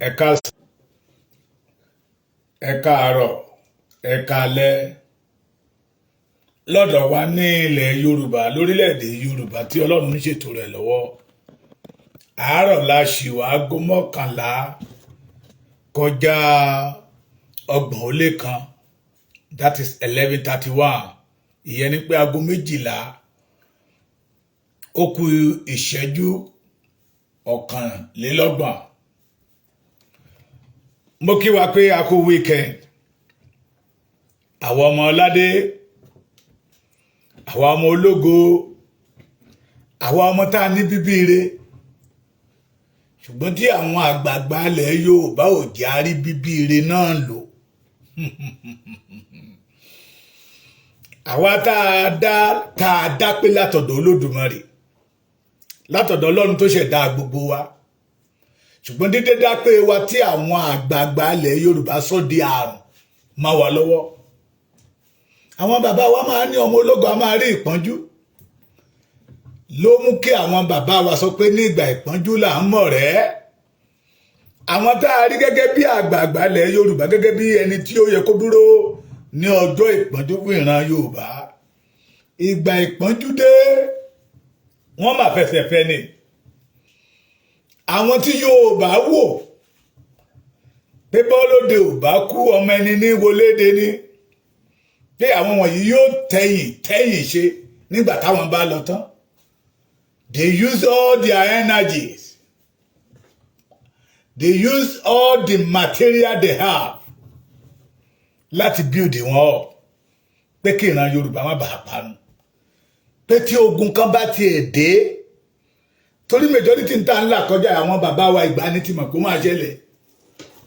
Ẹ káàsán, ẹ káàárọ̀, ẹ káalẹ́ lọ́dọ̀ wa ní ilẹ̀ Yorùbá, lórílẹ̀‐èdè Yorùbá tí Ọlọ́run ń ṣètò rẹ̀ lọ́wọ́. Àárọ̀ la ṣì wá, aago 10:31, that is 11:31. Ìyẹn ni pé aago 12 ó kù ìṣẹ́jú 31. Mo kí wa pé a kú weekend. Àwọn ọmọ ọládé, àwọn ọmọ ológo, àwọn ọmọ tá a ní bíbí ire, ṣùgbọ́n tí àwọn àgbààgbà ilẹ̀ Yorùbá ò jẹ́ àrí bíbí ire náà lò. Àwa tá a dá pé látọ̀dọ̀ Olódùmarè, látọ̀dọ̀ Ọlọ́run tó ṣẹ̀dá gbogbo wa, ṣùgbọ́n dídé dá pé wa tí àwọn àgbààgbà ilẹ̀ Yorùbá sọ di àrùn máa wà lọ́wọ́. Àwọn bàbá wa máa ní ọmọ ológo a máa rí ìpọ́njú, ló mú kí àwọn bàbá wa sọ pé ní ìgbà ìpọ́njú là ń mọ̀ rẹ́. Àwọn tá a rí gẹ́gẹ́ bí àgbààgbà ilẹ̀ Yorùbá, gẹ́gẹ́ bí ẹni tí ó yẹ kó dúró ní ọjọ́ ìpọ́njú fún ìran Yorùbá, ìgbà ìpọ́njú dé, wọ́n máa fẹsẹ̀ fẹ́ ni. Àwọn tí Yorùbá wò pé bọ́lódé ò bá kú, ọmọ ẹni ní wọléde ni, pé àwọn wọ̀nyí yóò tẹ̀yìn tẹ̀yìn ṣe nígbà táwọn bá lọ tán, they use all their energies, they use all the material they have láti build wọn up, pé kí ìran Yorùbá má bàa parun, pé tí ogun kan bá tiẹ̀ dé, torí majority ń tà ńlá kọjá, àwọn bàbá wa ìgbàanì ti mọ̀ kó máa ṣẹlẹ̀.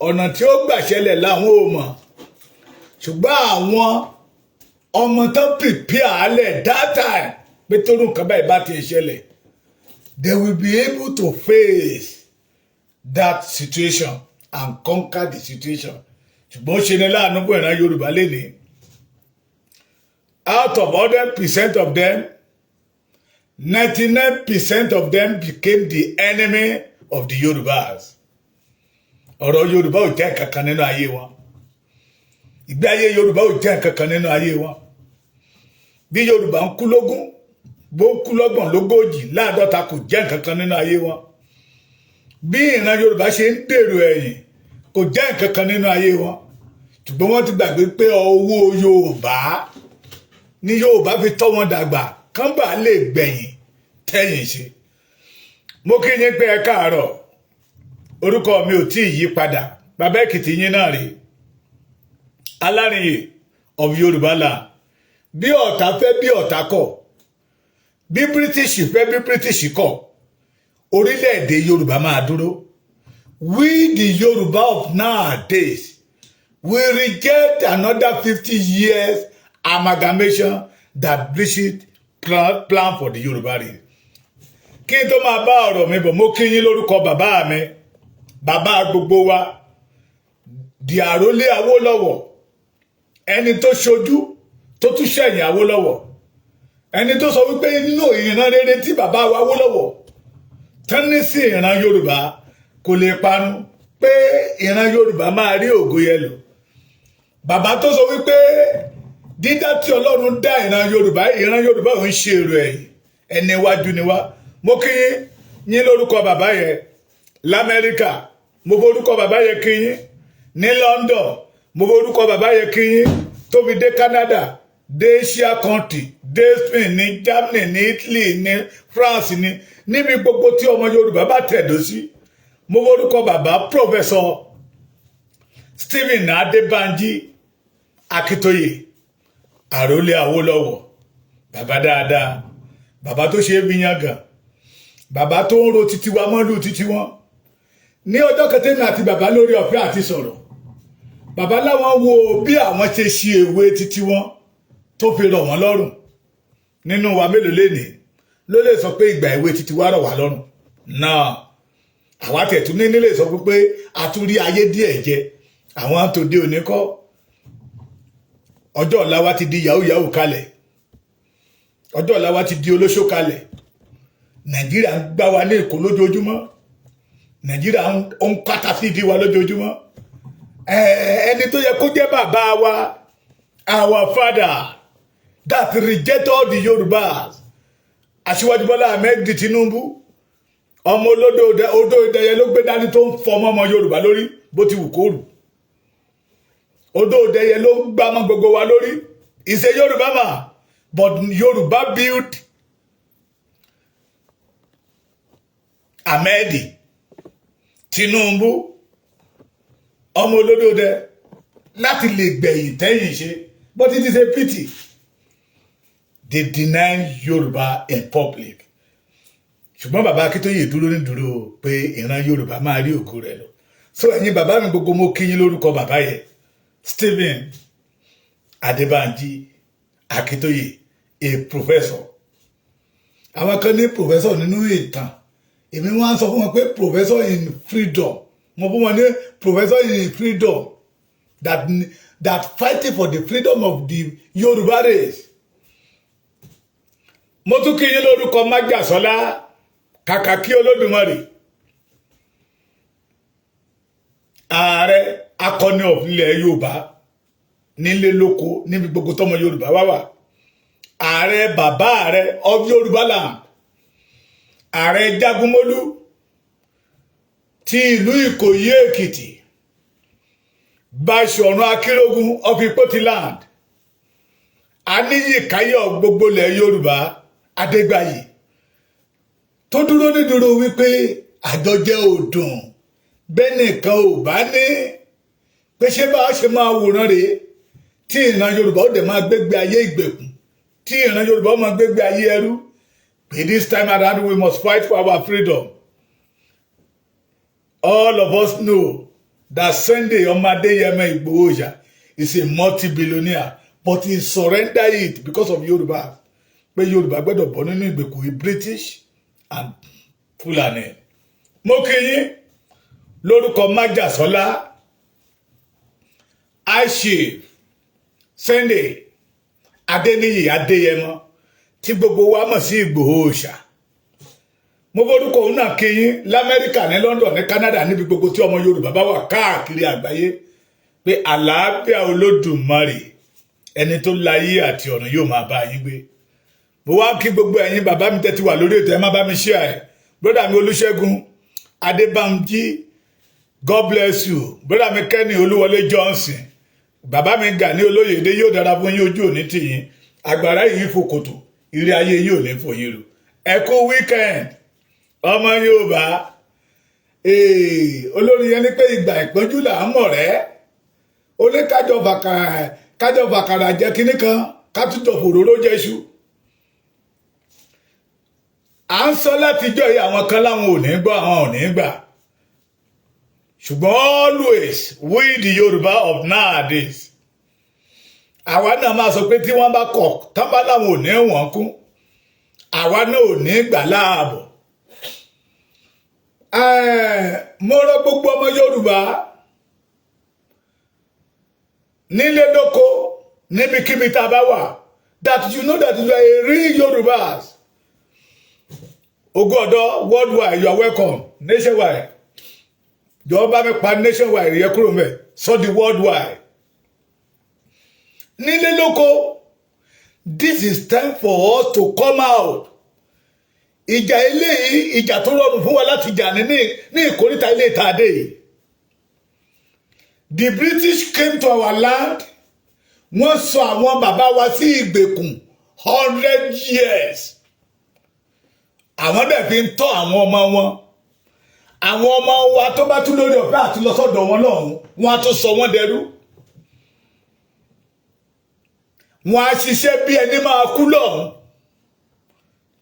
Ọ̀nà tí ó gbà ṣẹlẹ̀ làwọn ò mọ̀, ṣùgbọ́n àwọn ọmọ tán prepare alẹ̀ that time pé torí nǹkan báyìí bá ti ṣẹlẹ̀, they will be able to face that situation and conquer the situation. Ṣùgbọ́n ó ṣe ní láàánú fún ìran Yorùbá lénìí, out of 100% of them, 99% of them became the enemy of the Yorubas. Ọ̀rọ̀ Yorùbá ò jẹ́ kankan nínú ayé wọn. Ìgbé ayé Yorùbá ò jẹ́ kankan nínú ayé wọn. Bí Yorùbá ń kú lógún, bó ń kú lọ́gbọ̀n, lógójì, láàdọ́ta, kò jẹ́ kankan nínú ayé wọn. Bí ìran Yorùbá ṣe ń dèrò ẹ̀yìn, kò jẹ́ kankan nínú ayé wọn. Ṣùgbọ́n wọ́n ti gbàgbé pé owó Yorùbá ní Yorùbá fi tọ́ wọn dàgbà, kán bá lè gbẹ̀yìn tẹ́yìn ṣe. Mo kí yín pé ẹ káàárọ̀. Orúkọ mi ò tí ì yí padà, Bàbá Èkìtì yín náà rèé, Alárìnyè of Yorùbá land. Bí ọ̀tá fẹ́, bí ọ̀tá kọ̀, bí British fẹ́, bí British kọ̀, orílẹ̀-èdè Yorùbá máa dúró. We the Yorùbá of nowadays, we reject another 50 years amalgamation that British plan for the Yorùbá race. Kí n tó máa bá ọ̀rọ̀ mi bọ̀, mo kí yín lórúkọ bàbá mi, bàbá gbogbo wa, di àrólé Awólọ́wọ̀, ẹni tó ṣojú tó tún ṣẹ̀yìn Awólọ́wọ̀, ẹni tó sọ wípé inú ìran rere tí bàbá wa Awólọ́wọ̀ tán ní sí ìran Yorùbá kò lè parun, pé ìran Yorùbá máa rí ògo yẹn lò. Bàbá tó sọ wípé dídá tí Ọlọ́run dá ìran Yorùbá, ìran Yorùbá ò ń ṣe èrò ẹ̀yìn, ẹni iwájú ni wá. Mo kí yín lórúkọ bàbá yẹn l'Amẹ́ríkà, mo forúkọ bàbá yẹn kí yín ní London, mo forúkọ bàbá yẹn kí yín tó fi dé Canada, dé Asia country, dé Spain, ní Germany, ní Italy, ní France, ní níbi gbogbo tí ọmọ Yorùbá bá tẹ̀dó sí. Mo forúkọ bàbá Professor Stephen Adébánjí Akíntóyè, àrólé Awólọ́wọ̀, bàbá dáadáa, bàbá tó ṣe é fi yangàn, bàbá tó ń ro títí wa mọ́lù títí wọn. Ní ọjọ́ kẹtẹ́mi àti bàbá lórí ọ̀fẹ́ àti sọ̀rọ̀, bàbá láwọn wo bí àwọn ṣe ṣe èwe títí wọn tó fi rọ̀ wọ́n lọ́rùn. Nínú wa, mélòó lénìí ló lè sọ pé ìgbà èwe títí wa rọ̀ wá lọ́rùn náà? Àwa tẹ̀tún ní nílé sọ pé a tún rí ayé díẹ̀ jẹ. Àwọn tòde òní kọ́, ọjọ́ ọ̀la wa ti di yahoo yahoo kalẹ̀, ọjọ́ ọ̀la wa ti di olóṣó kalẹ̀. Nàìjíríà ń gbá wa ní Èkó lójoojúmọ́. Nàìjíríà ń kátà sí ìdí wa lójoojúmọ́. Ẹni tó yẹ kó jẹ́ bàbá wa, our father that reject all the Yorubas, Aṣíwájú Bọ́lá Ahmed Tinubu, ọmọ olódò odò ìdẹyẹ ló gbé dání tó ń fọmọ ọmọ Yorùbá lórí bó ti wù kó rù. Odò ìdẹyẹ ló ń gbá mọ́ gbogbo wa lórí. Is a Yorùbá man, but Yorùbá build Ahmed Tinubu, ọmọ olódò dẹ, láti lè gbẹ̀yìn tẹ́yìn ṣe. But it is a pity they deny Yorùbá in public. Ṣùgbọ́n bàbá Akíntóyè dúró ní dúró pé ìran Yorùbá máa rí ògo rẹ̀ lọ. So ẹ̀yin bàbá mi gbogbo, mo kí yín lórúkọ bàbá yẹn, Stephen Adébánjí Akíntóyè, a professor. Àwọn kan ní professor nínú ìtàn, èmi wọ́n á sọ fún wọn pé professor in freedom. Mo fún wọn ní professor in freedom that fighting for the freedom of the Yorùbá race. Mo tún kí yín lórúkọ Májàsọ́lá, kàkà kí Olódùmarè, ààrẹ akọni of ilẹ̀ Yorùbá, nílé lóko, níbi gbogbo tọmọ Yorùbá wá wà, ààrẹ, bàbá ààrẹ of Yorùbá land, ààrẹ Jagunmólú ti ìlú Ìkòyí Èkìtì, Báṣọ̀run Akínrógun of Ìpótì land, Aníyìkáyọ̀ gbogbo ilẹ̀ Yorùbá, Adégbàyí, tó dúró nídúró wípé àjọjẹ ò dùn bẹ́ẹ̀ nìkan ò bá ní pé ṣé bá a ṣe máa wòran rèé tí ìran Yorùbá ó dẹ̀ máa gbégbé ayé ìgbèkùn, tí ìran Yorùbá ó máa gbégbé ayé ẹrú, pé this time around we must fight for our freedom. All of us know that Sunday ọmọ Adéyẹmọ Ìgbòho Òòṣà is a multi-billionaire, but he surrender it because of Yorùbá, pé Yorùbá gbọ́dọ̀ bọ́ nínú ìgbèkùn British and Fulani. Mo kí yín lórúkọ Májàsọ́lá, Chief Sunday Adéníyì Adéyẹmọ, tí gbogbo wa mọ̀ sí Ìgbòho Òòṣà. Mo forúkọ òun náà kí yín l'Amẹ́ríkà, ní London, ní Canada, níbi gbogbo tí ọmọ Yorùbá bá wà káàkiri àgbáyé, pé àlàáfíà Olódùmarè, ẹni tó láyé àti ọ̀run, yóò máa bá yín gbé. Mo wá kí gbogbo ẹ̀yin bàbá mi tẹ́tí wà lórí ètò. Ẹ má bá mi share ẹ̀. Brother mi Olúṣẹ́gun Adébámjí, God bless you. Brother mi Kenny Olúwọlé Johnson, bàbá mi Gani Olóyèdè, yóò dára fún yín, ojú òní tìyín, àgbàrá yìí fòkòtò ire ayé yìí ò ní fò yín ru. Ẹ kú weekend, ọmọ Yorùbá. Olórí yẹn ní pé ìgbà ìpọ́njú là ń mọ̀ rẹ́. Ó ní kájọ fàkàrà jẹ kínní kan, kátúntò fòróró jẹ́ṣu. À ń sọ látijọ́ yìí, àwọn kan láwọn ò ní gbọ́, àwọn ò ní gbà. Ṣùgbọ́n always we the Yorùbá of nowadays, àwa náà máa sọ pé tí wọ́n bá kọ̀ tán, bá láwọn ò ní wọ́n kún, àwa náà ò ní gbà láàbọ̀. Mo rọ gbogbo ọmọ Yorùbá nílé lóko, níbikíbi tá a bá wà, that you know that you are a real Yorùbás. Ogún ọ̀dọ́ worldwide, you are welcome. Nationwide, jọ̀wọ́, bá mi pa nationwide yẹ kúrò mẹ́, sọ di worldwide. Nílé lóko, this is time for us to come out. Ìjà eléyìí, ìjà tó rọrùn fún wa láti jà ní ìkóríta ilé ìtàdé yìí. The British came to our land, wọ́n sọ àwọn bàbá wa sí ìgbèkùn 100 years. Àwọn dẹ̀ fi ń tọ́ àwọn ọmọ wọn. Àwọn ọmọ wa tó bá tún lórí ọ̀fẹ́ àti lọ sọ́dọ̀ wọn lọ́hùn, wọ́n á tún sọ wọ́n dẹrú. Wọ́n á ṣiṣẹ́ bí ẹni máa kú lọ́hùn,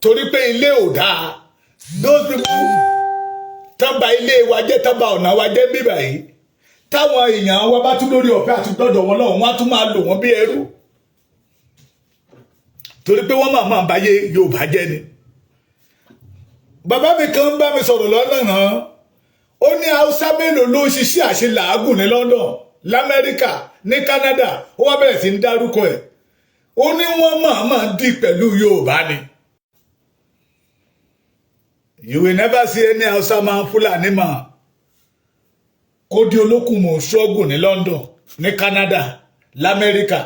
torí pé ilé ò dáa. Those people tán ba ilé wa jẹ́, tán ba ọ̀nà wa jẹ́ bíbà yìí, táwọn èèyàn wa bá tún lórí ọ̀fẹ́ àti dọ́dọ̀ wọn lọ́hùn, wọ́n á tún máa lò wọ́n bí ẹrú, torí pé wọ́n máa máa báyé Yorùbá jẹ́ ni. Bàbá mi kan bá mi sọ̀rọ̀ lọ́nà náà, ó ní Haúsá mélòó ló ń ṣiṣẹ́ àṣelàágùn ní London, l'Amẹ́ríkà, ní Canada. Ó wá bẹ̀rẹ̀ sí ń dárúkọ ẹ̀. Ó ní wọ́n máa máa dì pẹ̀lú Yorùbá ni. You will never see any Hausa man, Fulani man. Kó di olókùn, mò ń struggle ní London, ní Canada, lamẹ́ríkà,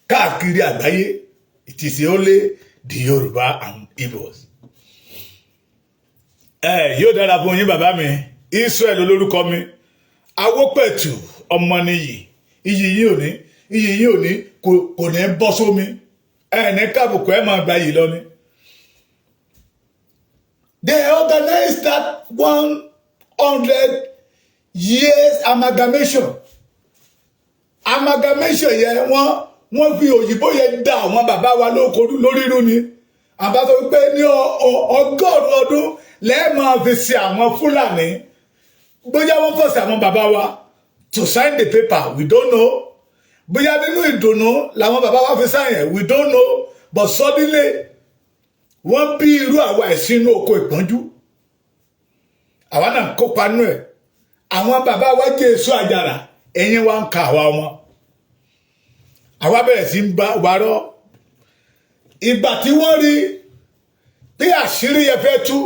káàkiri àgbáyé. It is only the Yorùbá and Igbos. Ẹ yóò dára fún yín, bàbá mi. Israel olórúkọ mi, Awópẹ̀tù ọmọnìyí. Iyì yìí ò ní, iyì yìí ò ní, kò ní bọ́ sómi. Ẹ ní kábùkù, ẹ máa gba yìí lọ ni. They organized that 100 years amalgamation. Amalgamation yẹn, wọ́n fi òyìnbó yẹn dá àwọn bàbá wa lóko lórí irú ni. Àbá sọ wípé ní 100 ọdún lẹ́ẹ̀máa fi ṣe àwọn Fúlàní. Bóyá wọ́n force àwọn bàbá wa to sign the paper, we don't know. Bóyá nínú ìdùnnú làwọn bàbá wa fi sign ẹ̀, we don't know. But suddenly, wọ́n bí irú àwa ẹ̀ sínú oko ìpọ́njú. Àwa náà kópa nínú ẹ̀. Àwọn bàbá wa jẹ́ èso àjàrà, ẹ̀yìn wa ń ka àwa ọmọ. Àwa bẹ̀rẹ̀ sí ń bá wa rọ́. Ìgbà tí wọ́n rí bí àṣírí yẹn fẹ́ tú,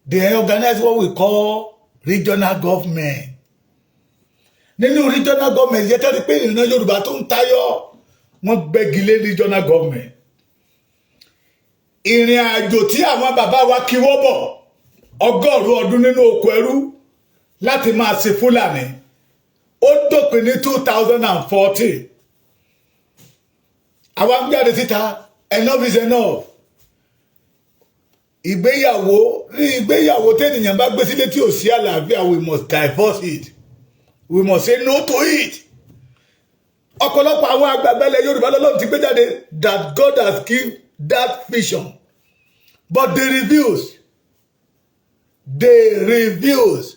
they organize what we call regional government. Nínú regional government yẹn, tẹ́lẹ̀ pé ìran Yorùbá tó ń tayọ, wọ́n gbẹ́gi lé regional government. Ìrìn àjò tí àwọn bàbá wa kí wọ́ bọ̀ 100 ọdún nínú oko ẹrú láti máa ṣe Fúlàní, ó dópin ní 2014. Àwa ń jáde síta, enough is enough. Ìgbéyàwó ní ìgbéyàwó tẹ́nìyàn bá gbé sílé tí ò sí àlàáfíà, we must divorce it, we must say no to it. Ọ̀pọ̀lọpọ̀ àwọn àgbààgbà ilẹ̀ Yorùbá lọ́lọ́run ti gbé jáde, that God has give that vision, but they refuse, they refuse.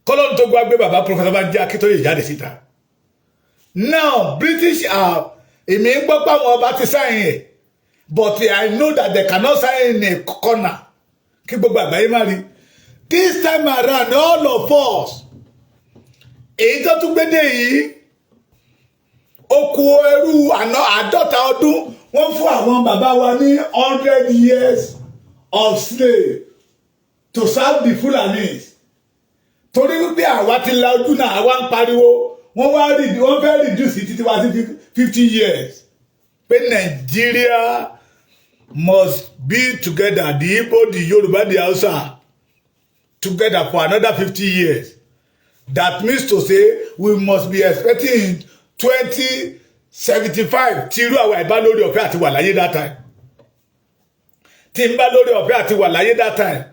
Kọ́lọ́run tó gbá gbé bàbá Professor Banji Akíntóyè jáde síta. Now British are, èmi ń gbọ́ pé àwọn ọba ti sign ẹ̀, but I know that they cannot sign in a corner kí gbogbo àgbáyé má rí. This time around, all of us, èyí tó tún gbé dé yìí, oko ẹrú àná 50 ọdún, wọ́n fún àwọn bàbá wa ní 100 years of slave to serve the Fulanis. Torí wípé àwa ti la ojú náà, àwa ń pariwo, wọ́n wá rí, wọ́n fẹ́ reduce títí wá sí 50 years, pé Nàìjíríà must be together, the Igbo, the Yoruba, the Hausa, together for another 50 years. That means to say we must be expecting 2075, tí irú àwa ìbá lórí ọ̀fẹ́ àti wà láyé that time. Tí n bá lórí ọ̀fẹ́ àti wà láyé that time,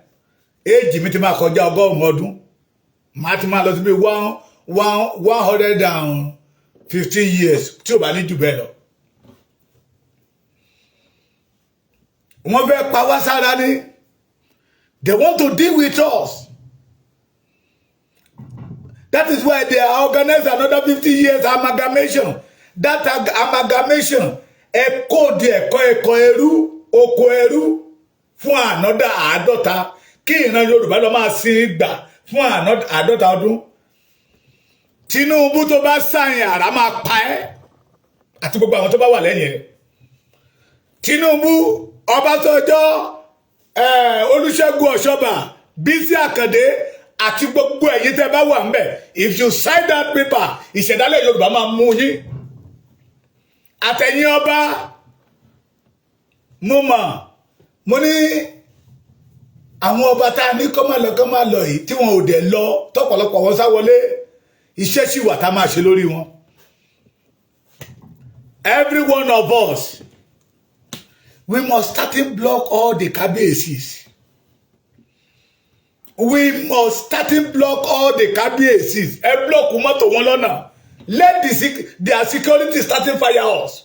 age mi ti máa kọjá 100 ọdún, màá ti máa lọ sí bí one one 115 years, tí ò bá ní jù bẹ́ẹ̀ lọ. Wọ́n fẹ́ pa wá sára ni. They want to deal with us. That is why they are organize another 50 years amalgamation. That amalgamation, ẹ̀kọ́ di ẹ̀kọ́ ẹ̀kọ́ ẹrú, oko ẹrú fún another 50, kí ìran Yorùbá lọ máa sin gbà fún 50 ọdún. Tinubu, tó bá sign, àrá máa pa ẹ́ àti gbogbo àwọn tó bá wà lẹ́yìn ẹ̀. Tinubu, Ọbásanjọ́, Olúṣẹ́gun Ọ̀ṣọ́bà, Bísí Àkàndé àti gbogbo ẹ̀yin tẹ́ bá wà ńbẹ̀, if you sign that paper, ìṣẹ̀dálẹ̀ Yorùbá máa mú yín àtẹ̀yìn ọba. Mo mọ̀, mo ní àwọn ọba tá a ní kọ́ máa lọ, kọ́ máa lọ yìí, tí wọn ò dẹ̀ lọ, tọ́pọ̀lọpọ̀ wọn sá wọlé, iṣẹ́ sì wà tá a máa ṣe lórí wọn. Every one of us, we must starting block all the kábíyèsís. We must starting block all the kábíyèsís. Ẹ block mọ́tò wọn lọ́nà. Let their security starting fire us.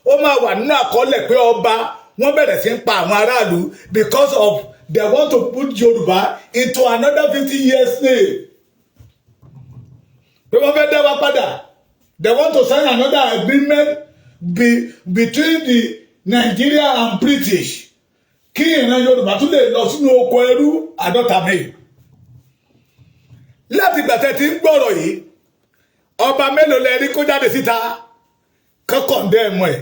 Ó máa wà nínú àkọọ́lẹ̀ pé ọba wọ́n bẹ̀rẹ̀ sí ń pa àwọn aráàlú because of they want to put Yorùbá into another 50 years slave, pé wọ́n fẹ́ dá wa padà. They want to sign another agreement between the Nigeria and British, kí ìran Yorùbá tún lè lọ sínú oko ẹrú 50 mi. Láti ìgbà tẹ́ ti ń gbọ́rọ̀ yìí, ọba mélòó lẹ rí kó jáde síta kó condemn ẹ̀?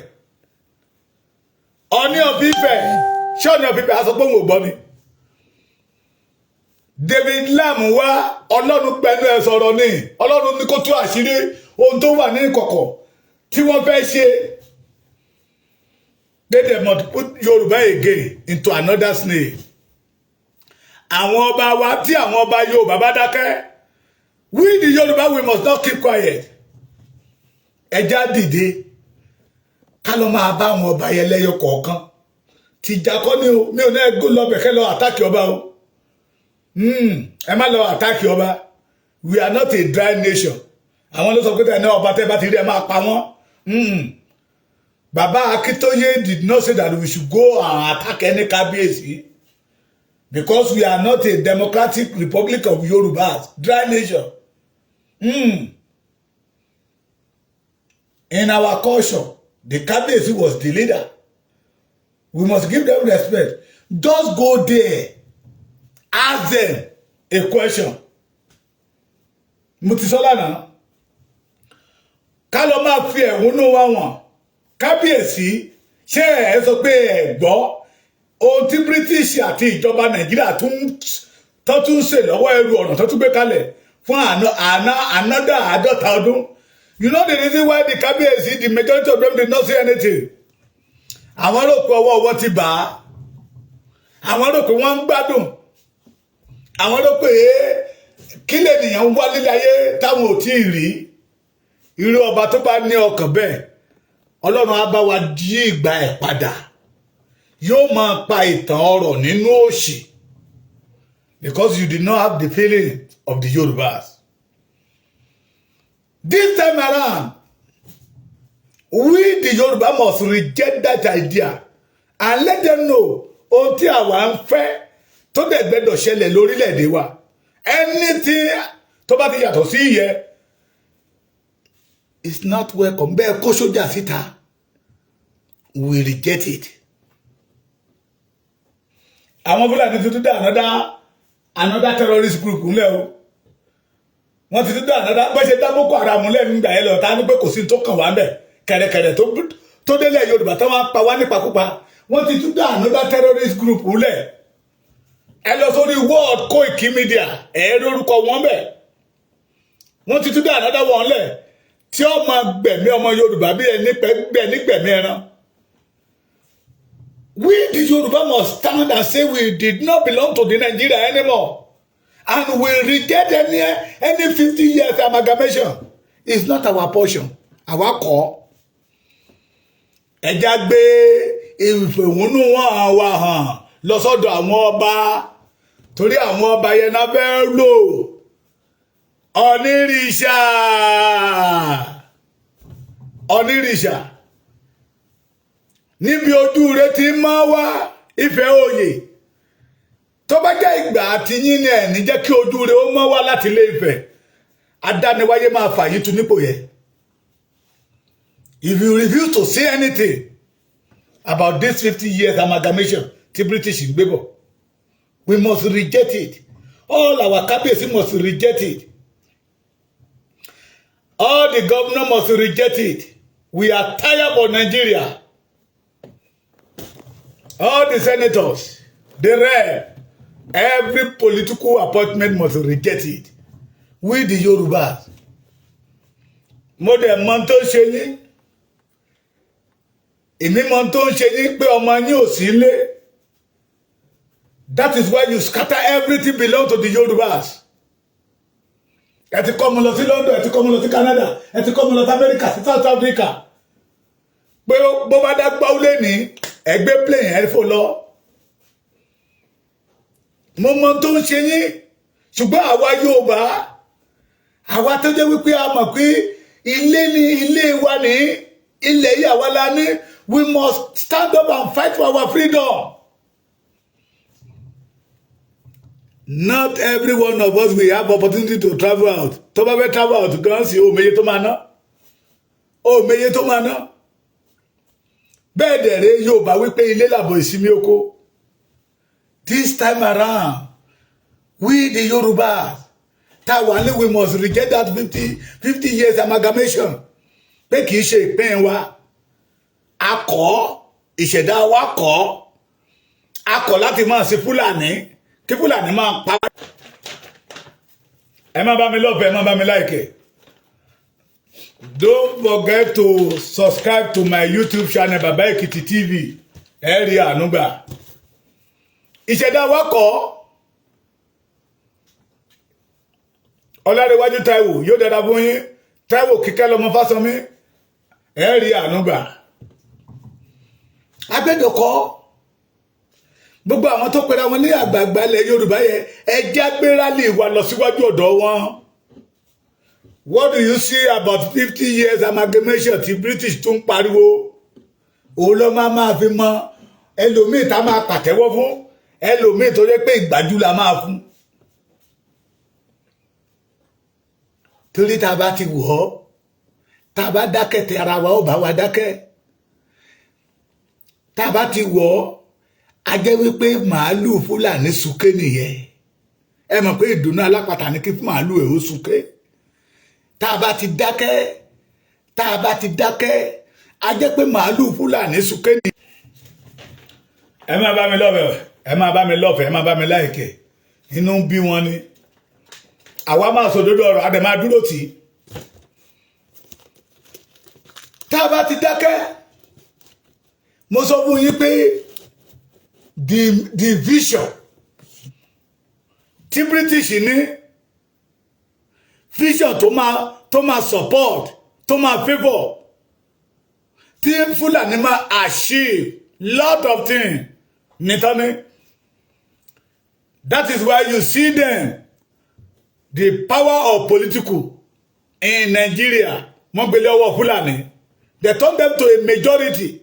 Ọọ̀ni of Ifẹ̀, Ṣé Ọọ̀ni of Ifẹ̀ á sọ pé òun ò gbọ́ ni? David Lam wá, Ọlọ́run pẹ̀lú ẹ̀ sọ̀rọ̀ ní Ọlọ́run ní kó tú àṣírí ohun tó wà ní ìkọ̀kọ̀ tí wọ́n fẹ́ ṣe. They must put Yorùbá again into another snare. Àwọn ọba wa, tí àwọn ọba Yorùbá bá dákẹ́, we the Yorùbá, we must not keep quiet. Ẹ jẹ́ á dìde, ká lọ máa bá àwọn ọba yẹn lẹ́yọ kọ̀ọ̀kan. Tìjà kọ́ ni o, mi ò ní ẹ lọ bẹ̀kẹ́ lọ attack ọba o. Ẹ má lọ attack ọba. We are not a dry nation. Àwọn ló sọ pé tẹ̀ ní ọba tẹ́ bá ti rí, ẹ máa pa wọ́n. Baba Akintoye did not say that we should go and attack any kábíyèsí, because we are not a Democratic Republic of Yorubas dry nation. In our culture, the kábíyèsí was the leader. We must give them respect. Just go there, ask them a question. Mo ti sọ lánàá, ká lọ máa fi ẹ̀hónú wa wọ̀n kábíyèsí. Ṣé ẹ sọ pé ẹ gbọ́ ohun tí British àti ìjọba Nàìjíríà tó tún ṣe lọ́wọ́, ẹrù ọ̀nà tó tún gbé kalẹ̀ fún àná another 50 ọdún? You know the reason why the kábíyèsí, the majority of them did not say anything? Àwọn rò pé ọwọ́ ọwọ́ ti bà á, àwọn rò pé wọ́n ń gbádùn, àwọn rò pé kí lènìyàn ń wá lílé ayé táwọn ò tí ì rí. Irú ọba tó bá ní ọkàn bẹ́ẹ̀, Ọlọ́run á bá wa yí ìgbà ẹ̀ padà, yóò máa pa ìtàn ọrọ̀ nínú òṣì, because you did not have the feeling of the Yorubas. This time around, we the Yoruba must reject that idea and let them know ohun tí àwa ń fẹ́ tó dẹ̀ gbẹ́dọ̀ ṣẹlẹ̀ lórílẹ̀‐èdè wa. Anything tó bá ti yàtọ̀ sí ìyẹn is not welcome. Bẹ́ẹ̀ kó sójà síta, we reject it. Àwọn Fúlàní tuntun dá another terrorist group ńlẹ̀ o. Wọ́n ti tún dá another, bó ṣe dá Boko Haram ńlẹ̀ nígbà yẹn lọ, tá a ní pé kò sí tó kàn wá ń bẹ̀, kẹ̀rẹ̀kẹ̀rẹ̀ tó délẹ̀ Yorùbá tó máa pa wá nípakúpa. Wọ́n ti tún dá another terrorist group ńlẹ̀. Ẹ lọ sórí World Koiki Media, ẹ lórúkọ wọn bẹ̀. Wọ́n ti tún dá another wọn lẹ̀ tí ó máa gbẹ̀mí ọmọ Yorùbá bí ẹni gbẹ̀mí ẹran. We the Yoruba must stand and say we did not belong to the Nigeria anymore, and we reject any 50 years amalgamation. It's not our portion. Àwa kọ́. Ẹ jẹ́ á gbé ìfẹ̀hónúhàn wa hàn lọ sọ́dọ̀ àwọn ọba, torí àwọn ọba yẹn náà fẹ́ lò. Onírìṣà, onírìṣà, níbi ojú rẹ ti mọ́ wá Ifẹ̀ òye, tó bá jẹ́ ìgbà àti yín ni ẹ̀ ní jẹ́ kí ojú rẹ ó mọ́ wá láti Ilé Ifẹ̀, adániwáyé máa fà yín tu nípò yẹn. If you refuse to say anything about this 50 years amalgamation tí British ń gbé bọ̀, we must reject it. All our kábíyèsí must reject it. All the governor must reject it. We are tired of Nigeria. All the senators, the rep, every political appointment must reject it. We the Yorubas, mo dẹ̀ mọ̀ tó ń ṣe yín, èmi mọ̀ tó ń ṣe yín pé ọmọ yín ò sí ilé. That is why you scatter everything belong to the Yorubas. Ẹ ti kọ́ ọmọ lọ sí London, ẹ ti kọ́ ọmọ lọ sí Canada, ẹ ti kọ́ ọmọ lọ sí America, sí South Africa, pé bó bá dá gbáwó ní ẹgbẹ́ plane, ẹ fò lọ. Mo mọ̀ tó ń ṣe yín, ṣùgbọ́n àwa Yorùbá, àwa tó jẹ́ wípé a mọ̀ pé ilé ní ilé wa, ní ilẹ̀ yìí àwa la ní, we must stand up and fight for our freedom. Not every one of us will have opportunity to travel out. Tó bá fẹ́ travel out gan sí, òmeye tó máa ná, òmeye tó máa ná. Bẹ́ẹ̀ dẹ̀rẹ́, Yorùbá wípé ilé làbọ̀ ìsinmi oko. This time around, we the Yorùbá táwa ní, we must reject that 50 years amalgamation, pé kì í ṣe ìpín wa. A kọ́ ìṣẹ̀dá wa, kọ́ A kọ̀ láti máa ṣe Fúlàní, kí Fúlàní máa pa. Ẹ má bá mi love, ẹ má bá mi like. Don't forget to subscribe to my YouTube channel, Baba Ekiti TV. Ẹ rí àánú gbà. Ìṣẹ̀dá wa kọ́. Ọlárẹ̀wájú Táíwò, yóò dára fún yín. Táíwò Kíkẹ́ lọmọ Fásánmi, ẹ rí àánú gbà. Agbẹ́dọ̀kọ́ gbogbo àwọn tó pera wọn ní àgbààgbà ilẹ̀ Yorùbá yẹ, ẹ já gbéra lè wà lọ síwájú ọ̀dọ̀ wọn. What do you see about 50 years amalgamation tí British tún pariwo? Òun ló máa fi mọ ẹlòmíì tá máa pàtẹ́wọ́ fún, ẹlòmíì tó yẹ pé ìgbájú la máa fún. Torí tá a bá ti wọ̀ ọ́, tá a bá dákẹ́ tẹ ara wa, ó bá wa dákẹ́. Tá a bá ti wọ̀ ọ́, a jẹ́ wípé màálù Fúlàní súnké nìyẹn. Ẹ mọ̀ pé ìdùnnú alápàtà ní kí màálù ẹ̀ ó súnké. Tá a bá ti dákẹ́, tá a bá ti dákẹ́, a jẹ́ pé màálù Fúlàní súnké nìyẹn. Ẹ máa bá mi love, ẹ máa bá mi love, ẹ máa bá mi like. Inú ń bí wọn ni. Àwa máa sòdodo ọ̀rọ̀, a dẹ̀ máa dúró tì í. Tá a bá ti dákẹ́, mo sọ fún yín pé the vision tí British ní, vision tó máa support, tó máa favour, tí Fúlàní máa achieve lot of things nítorí. That is why you see them, the power of political in Nigeria, wọ́n gbélé ọwọ́ Fúlàní. They turn them to a majority.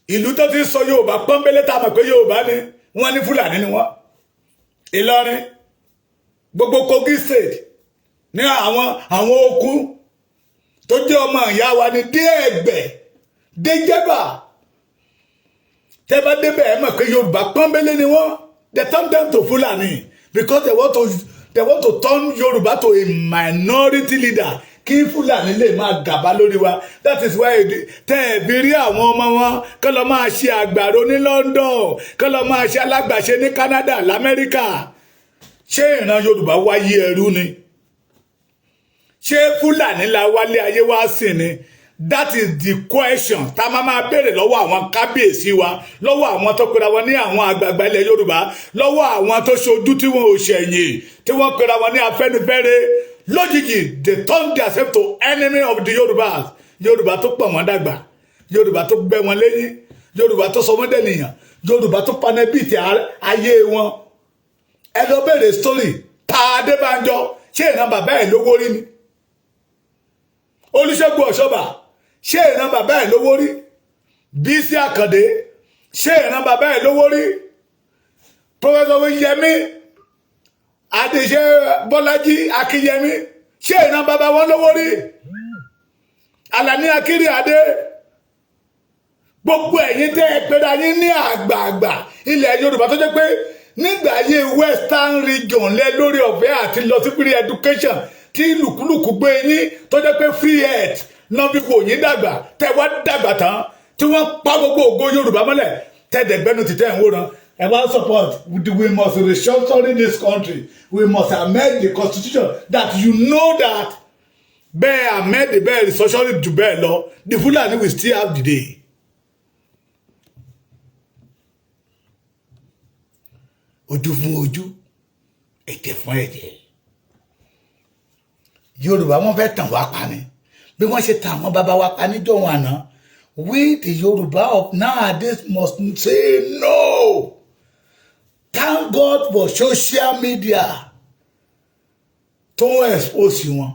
Ìlú tó ti sọ Yorùbá pọ́nbélé, tá a mọ̀ pé Yorùbá ni wọ́n ní, Fúlàní ni wọ́n. Ìlọrin, gbogbo Kogi State ní àwọn okú tó jẹ́ ọmọ ìyá wa ní dé Ẹ̀gbẹ́, dé Jẹ́bà. Tẹ́ bá débẹ̀, ẹ mọ̀ pé Yorùbá pọ́nbélé ni wọ́n. They turn them to Fulani because they want to turn Yorùbá to a minority leader, kí Fúlàní lè máa gàba lórí wa. That is why tẹ́ ẹ̀ bí rí àwọn ọmọ wọn kọ́ lọ máa ṣe àgbàro ní London, kọ́ lọ máa ṣe alágbàṣe ní Canada, lamẹ́ríkà. Ṣé ìran Yorùbá wáyé ẹrú ni? Ṣé Fúlàní la wálé ayé wá sìn ni? That is the question tá a máa máa béèrè lọ́wọ́ àwọn kábíyèsí wa, lọ́wọ́ àwọn tó pera wọn ní àwọn àgbààgbà ilẹ̀ Yorùbá, lọ́wọ́ àwọn tó ṣojú tí wọn ò ṣẹ̀yìn, tí wọ́n pera wọn ní Afẹ́nifẹ́re. Lójijì, they turn themselves to enemy of the Yorùbá. Yorùbá tó pọ̀ wọ́n dàgbà, Yorùbá tó gbẹ́ wọn lẹ́yìn, Yorùbá tó sọ wọ́n dẹ̀nìyàn, Yorùbá tó panẹ́bìtì ayé wọn. Ẹ lọ béèrè story ta Adébánjọ. Ṣé ìran bàbá ẹ̀ lówó rí ni? Olúṣẹ́gun Ọ̀ṣọ́bà, ṣé ìran bàbá ẹ̀ lówó rí? Bísí Àkàndé, ṣé ìran bàbá ẹ̀ lówó rí? Professor Yẹmí Adéṣe, Bọ́lájí Akínyẹmí, ṣé ìran bàbá wọn lówó rí? Àlàní Akírí Adé, gbogbo ẹ̀yin tẹ́ ẹ pera yín ní àgbààgbà ilẹ̀ Yorùbá, tó jẹ́ pé nígbà ayé Western Region lẹ lórí ọ̀fẹ́ àti lọ sí free education, tí lùkúlùkù gbé yín, tó jẹ́ pé free health náà fi wò yín dàgbà, tẹ́ wá dàgbà tán, tí wọ́n pa gbogbo ògo Yorùbá mọ́lẹ̀, tẹ́ẹ̀dẹ̀gbẹ́nu ti tẹ́ ń wòran, ẹ wá support, "We must restructuring this country, we must amend the constitution," that you know that bẹ́ẹ̀ amend, bẹ́ẹ̀ restructuring jù bẹ́ẹ̀ lọ, the Fulani will still have the day. Ojú fún ojú, ẹ̀jẹ̀ fún ẹ̀jẹ̀. Yorùbá, wọ́n fẹ́ tàn wá pa ni, bí wọ́n ṣe tàn àwọn bàbá wa pa níjọ́ wọn àná. We the Yorùbá of nowadays must say no. Thank God for social media tó ń expose wọn.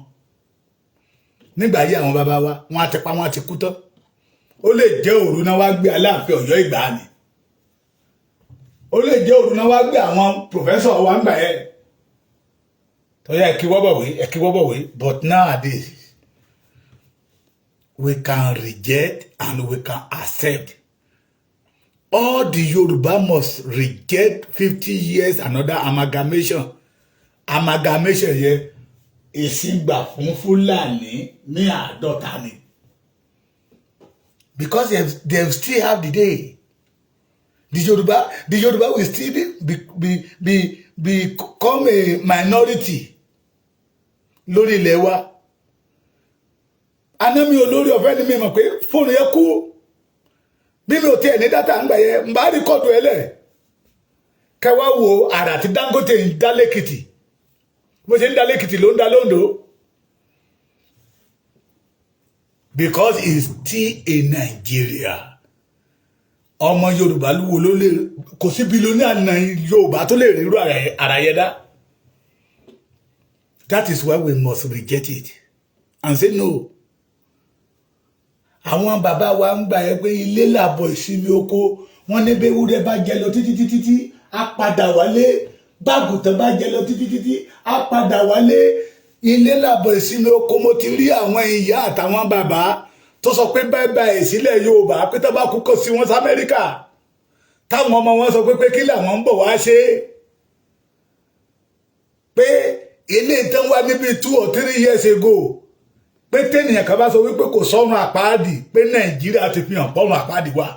Nígbà yí àwọn bàbá wa, wọn á ti pa, wọn á ti kú tán. Ó lè jẹ́ òru náà wá gbé Aláàfin Ọ̀yọ́ ìgbàanì, ó lè jẹ́ òru náà wá gbé àwọn professor wa ń gbà yẹn tó yẹ kí wọ́bọ̀wé ẹ kí wọ́bọ̀wé. But nowadays we can reject and we can accept. All the Yoruba must reject 50 years another amalgamation. Amalgamation yẹn, ìsìngbà fún Fúlàní ní 50 ni, because they still have the day. The Yorùbá will still become a minority lórí ilẹ̀ wa. Anami olórí ọ̀fẹ́ ni mi mọ̀ pé fóònù yẹn kú. Bí mi ò tiẹ̀ ní data ń gbà yẹn, ń bá record ẹ lẹ̀ kẹwàá wo àrà tí Dangote ń dá lẹ́kìtì. Bó ṣe ń dá lẹ́kìtì ló ń dá lóńdó, because it's still a Nigeria. Ọmọ Yorùbá wo ló lè kò sí billionaire náà Yorùbá tó lè rírú àrà yẹn dá. That is why we must reject it and say no. Àwọn bàbá wa ń gbà yẹ pé ilé làbọ̀ ìsinmi oko. Wọn ní bẹ́ẹ̀ ewúrẹ́ bá jẹ lọ títí títí tí á padà wálé, bágùtàn bá jẹ lọ títí títí á padà wálé. Ilé làbọ̀ ìsinmi oko. Mo ti rí àwọn ìyá àtàwọn bàbá tó sọ pé bye bye sílẹ̀ Yorùbá, pé tó bá kú kó sí wọn sí Amẹ́ríkà, táwọn ọmọ wọn sọ pé kí làwọn ń bọ̀ wá ṣe, pé ilé ìtàn wá níbi 2 or 3 years ago, pé tẹ́nìyàn kan bá sọ wípé kò sọ́run àpáàdì, pé Nàìjíríà ti fi hàn pọ́run àpáàdì wà,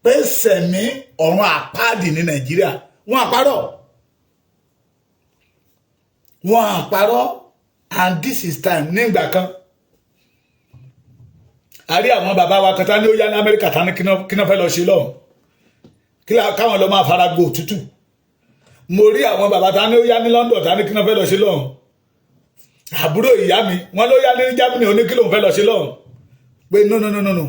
pé sẹ̀mí ọ̀run àpáàdì ní Nàìjíríà. Wọ́n àparọ́, wọ́n àparọ́. And this is time. Nígbà kan, a rí àwọn bàbá wa kan tá ní ó yá ní Amẹ́ríkà, tá ní kí náà fẹ́ lọ ṣe lọ́hùn, káwọn lọ máa fara gbó òtútù. Mo rí àwọn bàbá tá ní ó yá ní London, tá ní kí náà fẹ́ lọ ṣe lọ́hùn. Àbúrò ìyá mi, wọn ló yá ní Germany, ó ní kí lòun fẹ́ lọ ṣe lọ́hùn, pé no, no, no, no, no,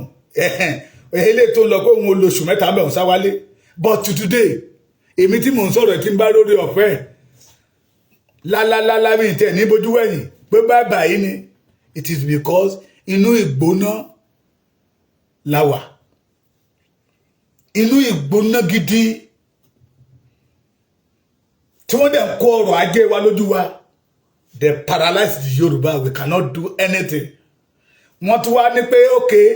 eléyìí tó ń lọ pé òun olóṣù 3 mẹ́wọ̀n sáwálé. But to today, èmi tí mò ń sọ̀rọ̀, tí ń bá lórí ọ̀fẹ́ lálálálá, mi tẹ̀ ní bójú wẹ̀yìn pé bye bye ni. It is because inú ìgbóná la wà, inú ìgbóná gidi tí wọ́n dẹ̀ ń kó ọrọ̀ ajé wa lójú wa. They paralyze the Yorùbá. We cannot do anything. Wọ́n tún wá ní pé okay,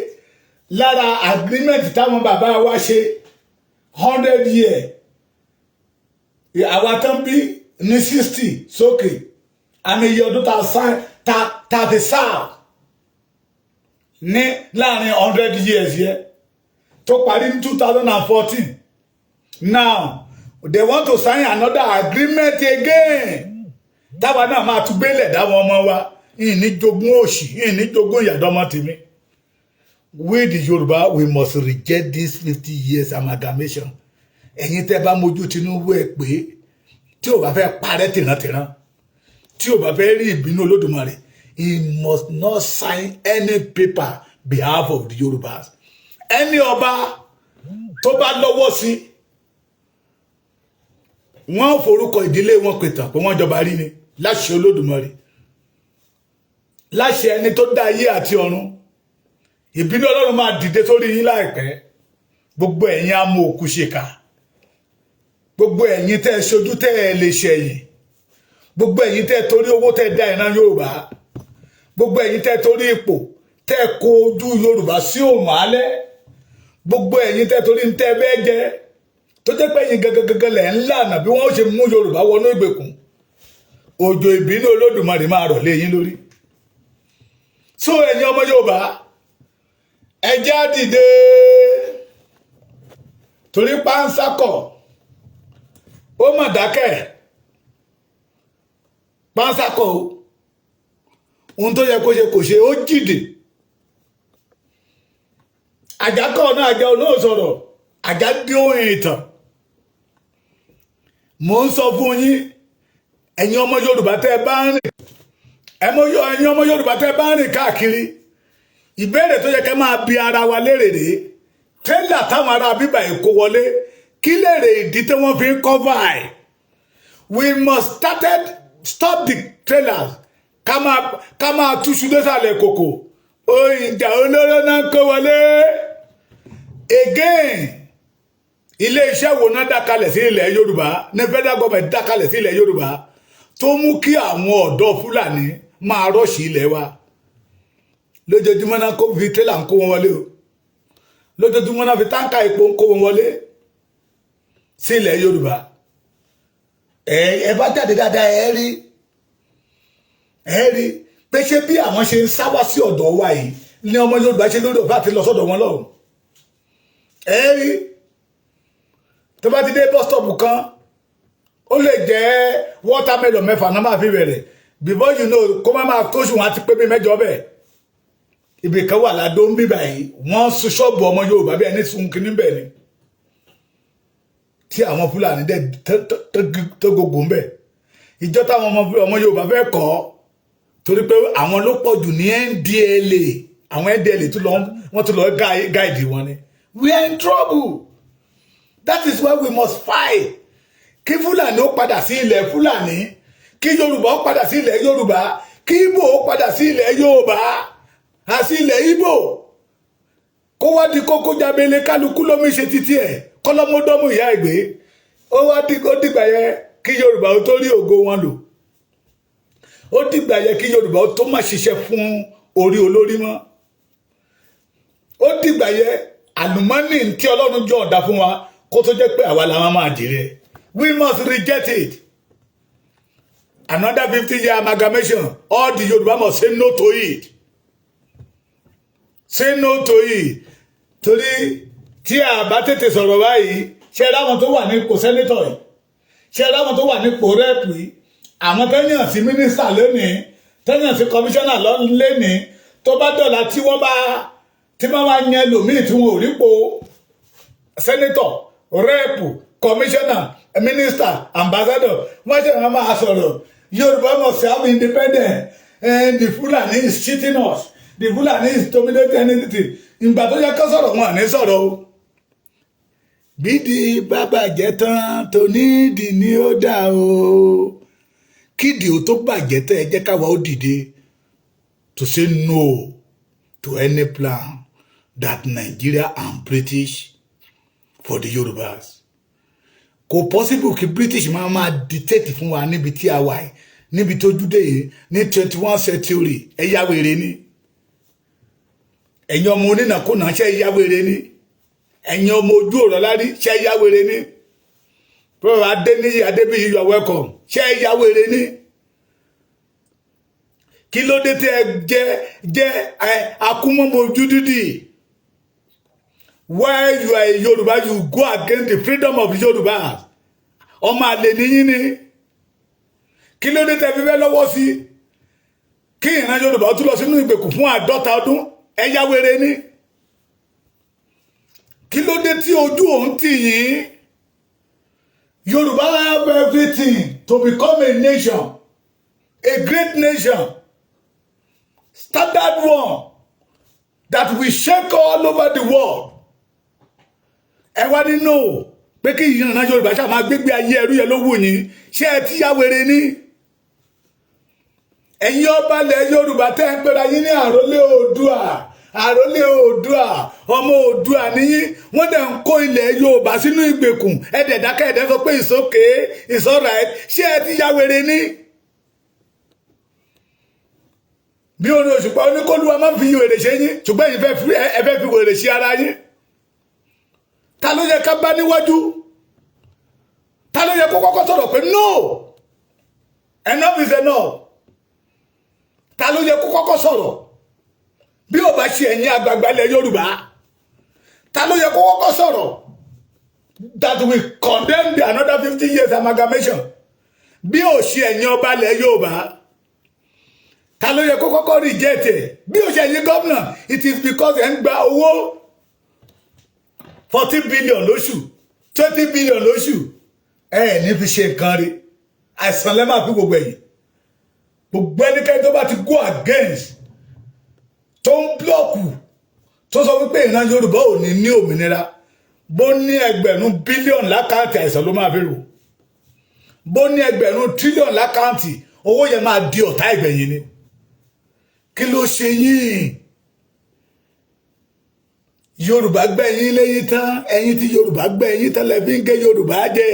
lára agreement táwọn bàbá wa ṣe, 100 year, àwa tán bí ní 60 sókè, àmì iye ọdún tá tá fi serve ní láàrin 100 years yẹ tó parí ní 2014. Now they want to sign another agreement again, táwa náà máa tún gbélé dáwọn ọmọ wa. Ìní jogún òṣì, ìní jogún ìyàdọ́mọ tèmi. We the Yorùbá, we must reject this 50 years amalgamation. Ẹ̀yin tẹ́ bá mójú Tinubu ẹ̀ pé tí ò bá fẹ́ parẹ́ tìrantìran, tí ò bá fẹ́ rí ìbínú Olódùmarè, he must not sign any paper behalf of the Yorùbás. Ẹni ọba tó bá lọ́wọ́ sí, wọ́n forúkọ ìdílé wọn pètàn pé wọ́n jọba rí ni. Láṣẹ Olódùmarè, láṣẹ ẹni tó dá ayé àti ọ̀run, ìbínú Ọlọ́run máa dìde sórí yín láìpẹ́. Gbogbo ẹ̀yin amọ̀ òkú ṣèkà, gbogbo ẹ̀yin tẹ́ ẹ ṣojú tẹ́ ẹ lè ṣẹ̀yìn, gbogbo ẹ̀yin tẹ́ ẹ torí owó tẹ́ ẹ dá ìran Yorùbá, gbogbo ẹ̀yin tẹ́ ẹ torí ipò tẹ́ ẹ kó ojú Yorùbá sí òrùn alẹ́, gbogbo ẹ̀yin tẹ́ ẹ torí ń tẹ́ ẹ bẹ́ẹ̀ jẹ, tó jẹ́ pé ẹ̀yin gangan lẹ̀ ń lànà bí wọ́n ṣe mú Yorùbá wọnú ìgbèkùn, òjò ìbínú Olódùmarè máa rọ̀ lé yín lórí. So ẹ̀yin ọmọ Yorùbá, ẹ jẹ́ á dìde, torí páńsákọ̀ ó mọ̀ dákẹ́ páńsákọ̀ o. Ohun tó yẹ kó ṣe kò ṣe, ó jìdì. Àjákọ̀ náà, àjà náà sọ̀rọ̀, àjà dé ohun ìtàn. Mò ń sọ fún yín, ẹ̀yin ọmọ Yorùbá tẹ́ ẹ bá ń rìn, ẹ̀yin ọmọ Yorùbá tẹ́ ẹ bá ń rìn káàkiri, ìbéèrè tó yẹ kẹ́ máa bi ara wa léèrè rèé: tírélà táwọn ará bíbà èkó wọlé, kí lèrè ìdí tí wọ́n fi ń cover ẹ̀? We must stop the trailers. Ká máa túṣu désàlẹ̀ kòkò. Ìjà olóró náà kó wọlé again. Ilé iṣẹ́ wo náà dákalẹ̀ sí ilẹ̀ Yorùbá ní federal government dákalẹ̀ sí ilẹ̀ Yorùbá tó mú kí àwọn ọ̀dọ́ Fúlàní máa rush ilẹ̀ wa lójoojúmọ́? Náà kó fi tírélà ń kó wọn wọlé o. Lójoojúmọ́ náà fi tanker epo ń kó wọn wọlé sí ilẹ̀ Yorùbá. Ẹ bá jáde dáadáa, ẹ rí pé ṣé bí àwọn ṣe ń sá wá sí ọ̀dọ̀ wa yìí ní ọmọ Yorùbá ṣe lórí ọ̀fẹ́ àti lọ sọ́dọ̀ wọn lọ́hùn. Ẹ rí Tó bá ti dé bus stop kan, ó lè jẹ́ watermelon 6 náà máa fi bẹ̀rẹ̀. Before you know, kó má máa tóṣù, wọn á ti pé bí 8 bẹ́ẹ̀. Ibì kan wà ládó ń bíbà yìí, wọ́n sun ṣọ́ọ̀bù ọmọ Yorùbá bí ẹni sun kínní bẹ́ẹ̀ ni, tí àwọn Fúlàní dẹ̀ tó gbogbo ń bẹ̀. Ìjọ táwọn ọmọ Yorùbá fẹ́ kọ́, torí pé àwọn ló pọ̀ jù ní NDLEA, àwọn NDLEA tún lọ, wọ́n tún lọ guide wọn ni. We are in trouble. That is why we must fight kí Fúlàní ó padà sí ilẹ̀ Fúlàní, kí Yorùbá ó padà sí ilẹ̀ Yorùbá, kí Ìgbò ó padà sí ilẹ̀ Yorùbá àti ilẹ̀ Ìgbò, kó wá di kókó jábélé, kálukú lómi ṣe títí ẹ̀, kọ́lọ́mọdọ́mù ìyá ìgbé. Ó wá di, ó dìgbà yẹn kí Yorùbá ó tó rí ògo wọn lò. Ó dìgbà yẹn kí Yorùbá ó tó má ṣiṣẹ́ fún orí olórí mọ́. Ó dìgbà yẹn, àlùmọ́nì tí Ọlọ́run jọ ọ̀dà fún wa, kó tó jẹ́ pé àwa làwọn máa jèrè. We must reject it. Another 50-year amalgamation, all the Yorùbá must say no to it, say no to it, torí tí a bá tètè sọ̀rọ̀ báyìí, ṣe ráwọn tó wà nípò senator yìí, ṣe ráwọn tó wà nípò rep yìí, àwọn tó yàn sí mínísítà lónìí, tó yàn sí kọmíṣánná lónìí, tó bá dọ̀la, tí wọ́n bá yan ẹlòmíì tí wọn ò rípo senator, rep, kọmíṣánná, mínísítà, ambassador, wọ́n ṣe wọ́n máa sọ̀rọ̀, "Yorùbá must have independence and the Fulani is cheating us, the Fulani is dominating anything." Ìgbà tó yẹ kó sọ̀rọ̀, wọn à ní sọ̀rọ̀ o. Bídìí bá bàjẹ́ tán, tónídìí ni ó dà o. Kídìí ó tó bàjẹ́ tẹ́, ẹ jẹ́ káwa ó dìde to say no to any plan that Nigeria and British for the Yorubas. Kò possible kí British máa dictate fún wa níbi tí a wà yìí, níbi tó júdé yìí, ní 21 century. Ẹ yá wèrè ni? Ẹ̀yin ọmọ onínàkúnà, ṣe yá wèrè ni? Ẹ̀yin ọmọ ojú ọ̀rọ̀ lárí, ṣe yá wèrè ni? Prof Adéníyì Adébíyì, you are welcome. Ṣe yá wèrè ni? Kí ló dé tẹ́ ẹ jẹ́ ẹ akúmọ̀mọ́ dídì? Why you are a Yorùbá, you go against the freedom of Yorùbá? Ọmọ àlè níyìn ni. Kí ló dé tẹ́ fi fẹ́ lọ́wọ́ sí kí ìran Yorùbá ó tún lọ sínú ìgbèkùn fún 50 ọdún? Ẹ yá wèrè ni? Kí ló dé tí ojú òun tì yín? Yorùbá have everything to become a nation, a great nation, standard one that will shake all over the world. Ẹ wá nínú pé kí ìran Yorùbá ṣáà máa gbégbé ayé ẹrú yẹn ló wù yín. Ṣé ẹ ti yá wèrè ni? Ẹ̀yin ọba ilẹ̀ Yorùbá tẹ́ ń pera yín ní àrólé Oòdùà, àrólé Oòdùà, ọmọ Oòdùà níyín, wọ́n dẹ̀ ń kó ilẹ̀ Yorùbá sínú ìgbèkùn. Ẹ̀dẹ̀ dákẹ́, ẹ̀dẹ̀ sọ pé it's okay, it's alright. Ṣé ẹ ti ya wèrè ni? Bí orin Òṣùpá, oníkólúwa máa ń fi wèrè ṣe yín, ṣùgbọ́n ẹ̀yin ẹ fẹ́ fi wèrè ṣe ara yín. Ta ló yẹ ká bá níwájú? Ta ló yẹ kó kọ́kọ́ sọ̀rọ̀ pé no, enough is enough? Ta ló yẹ kó kọ́kọ́ sọ̀rọ̀ bí ó bá ṣe ẹ̀yin àgbààgbà ilẹ̀ Yorùbá? Ta ló yẹ kó kọ́kọ́ sọ̀rọ̀ that we condemn the another 50 years amalgamation bí ó ṣe ẹ̀yin ọba ilẹ̀ Yorùbá? Ta ló yẹ kó kọ́kọ́ reject ẹ̀ bí ó ṣe ẹ̀yin gómìnà? It is because ẹ̀ ń gba owó 40 billion lóṣù, 20 billion lóṣù, ẹ̀ ní fi ṣe nǹkan rí. Àìsàn lẹ́ máa fi gbogbo ẹ̀yìn. Gbogbo ẹnikẹ́ni tó bá ti go against, tó ń block, tó sọ wípé ìran Yorùbá ò ní ní òmìnira, bó ní ẹgbẹ̀rún bílíọ̀nù l'account, àìsàn ló máa fi rò. Bó ní ẹgbẹ̀rún tírílíọ̀nù l'account, owó yẹn máa di ọ̀tá ìgbẹ̀yìn ni. Kí ló ṣe yín? Yorùbá gbẹ̀yìn lẹ́yìn tán. Ẹ̀yin tí Yorùbá gbẹ̀yìn tán, lẹ́bí ń gé Yorùbá jẹ.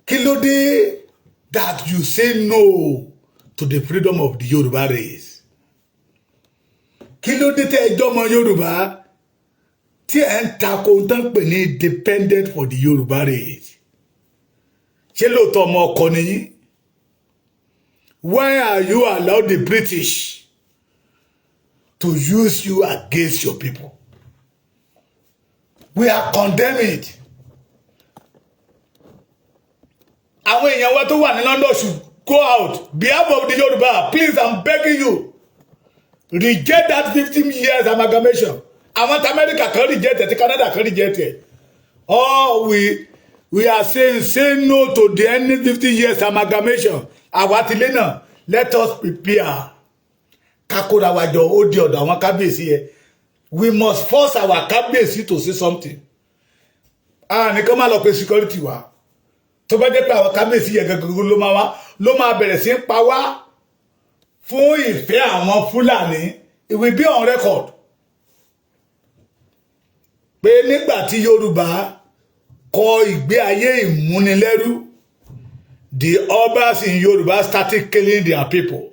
Kí ló dé that you say no to the freedom of the Yorùbá race? Kí ló dé tẹ́ ẹjọ́ ọmọ Yorùbá tí ẹ̀ ń takò tán pè ní independent for the Yorùbá race? Ṣé lóòótọ́ ọmọ ọkọ nìyí? Why are you allow the British to use you against your people? We are condemn it. Àwọn èèyàn wa tó wà ní London should go out behalf of the Yoruba. Please, I'm begging you, reject that 15 years amalgamation. Àwọn tí America kan reject ẹ, tí Canada kan reject ẹ. All we are saying, say no to the any 50 years amalgamation. Àwa ti lé náà, let us prepare. Kakóra wa jọ, ó di ọ̀dọ̀ àwọn kábíyèsí yẹn. We must force our kábíyèsí to say something. Ah, nìkan máa lọ pé security wa, tó bá jẹ́ pé àwọn kábíyèsí yẹn gangan ló máa wá, ló máa bẹ̀rẹ̀ sí í pa wá fún ìfẹ́ àwọn Fúlàní, it will be on record pé nígbà tí Yorùbá kọ ìgbé ayé ìmúnilẹ́rú, the obas in Yorùbá started killing their people.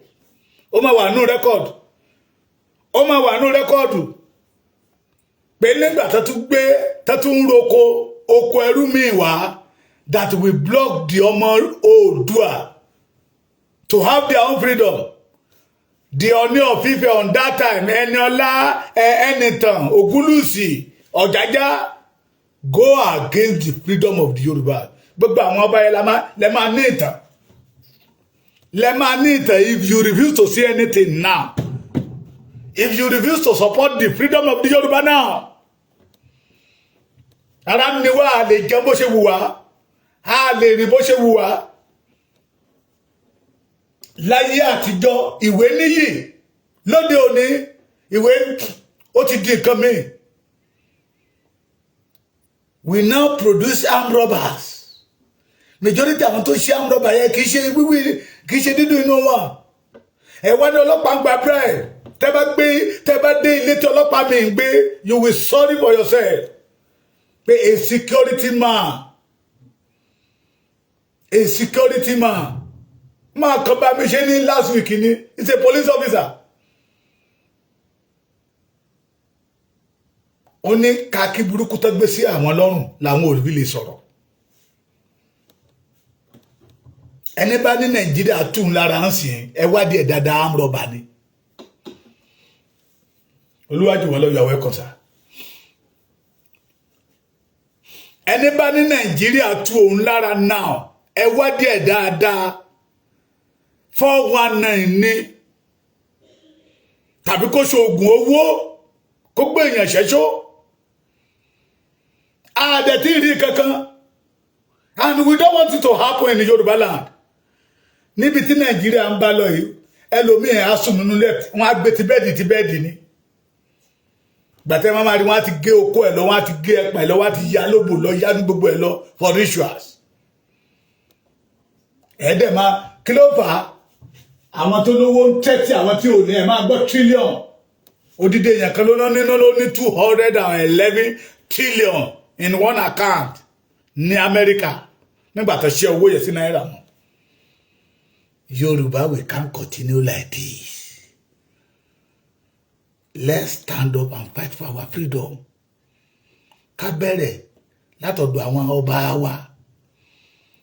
Ó máa wà nínú record, ó máa wà nínú record pé nígbà tó tún gbé, tó tún ń roko oko ẹrú míì wá, that will block the ọmọ Oòduà to have their own freedom, the Ọọ̀ni of Ife on that time, Ẹniọlá Ẹnìtàn Ògúnlùsì Ọ̀jájá, go against the freedom of the Yorùbá. Gbogbo àwọn ọba yẹn lẹ máa ní ìtàn, lẹ máa ní ìtàn. If you refuse to say anything now, if you refuse to support the freedom of the Yorùbá now, ara ni wá, a lè jẹun bó ṣe wù wá, a lè rìn bó ṣe wù wá. Láyé àtijọ́, ìwé níyì. Lóde òní, ìwé ó ti di nǹkan míì. We now produce armed robbers. Majority àwọn tó ṣe armed robber yẹn, kì í ṣe wíwí, kì í ṣe dídùn inú wọn. Ẹ wá ní ọlọ́pàá ń gba bribe. Tẹ́ bá gbé, tẹ́ bá dé ilé tí ọlọ́pàá mi ń gbé, you will sorry for yourself pé a security man máa kàn bá mi ṣe ní last week ni. He's a police officer. Ó ní kàkí burúkú tó gbé sí àwọn lọ́rùn làwọn ò rí lè sọ̀rọ̀. Ẹni bá ní Nàìjíríà tún lára ń sìn, ẹ wádìí ẹ̀ dáadáa, amrọ̀bà ni. Olúwàjú wọn lọ́yọ̀, welcome sir. Ẹni bá ní Nàìjíríà tú òun lára now, ẹ wádìí ẹ̀ dáadáa, 419 ní tàbí kó ṣe oògùn owó, kó gbé èèyàn ṣẹ́ṣó. Àdẹ̀tí rí kankan, and we don't want it to happen in Yorùbá land. Níbi tí Nàìjíríà ń bá lọ yìí, ẹlòmíì á sùn nínú ilé, wọn á gbé ti bed, ti bed ni. Gbàtẹ́ máa rí, wọn á ti gé okó ẹ̀ lọ, wọn á ti gé ẹ̀pà ẹ̀ lọ, wọn á ti ya lóbò lọ, ya ní gbogbo ẹ̀ lọ for rituals. Ẹ̀ẹ́dẹ̀ máa kí ló fà á? Àwọn tó lówó ń tẹ́tí àwọn tí ò ní. Ẹ̀ máa gbọ́ trillion. Odidi èèyàn kan ló ná nínú ló ní 211 trillion in one account ní Amẹ́ríkà nígbà tó ṣe owó yẹn sí náírà mọ́. Yorùbá, we can't continue like this. Let's stand up and fight for our freedom. Ká bẹ̀rẹ̀ látọ̀dọ̀ àwọn ọba wa.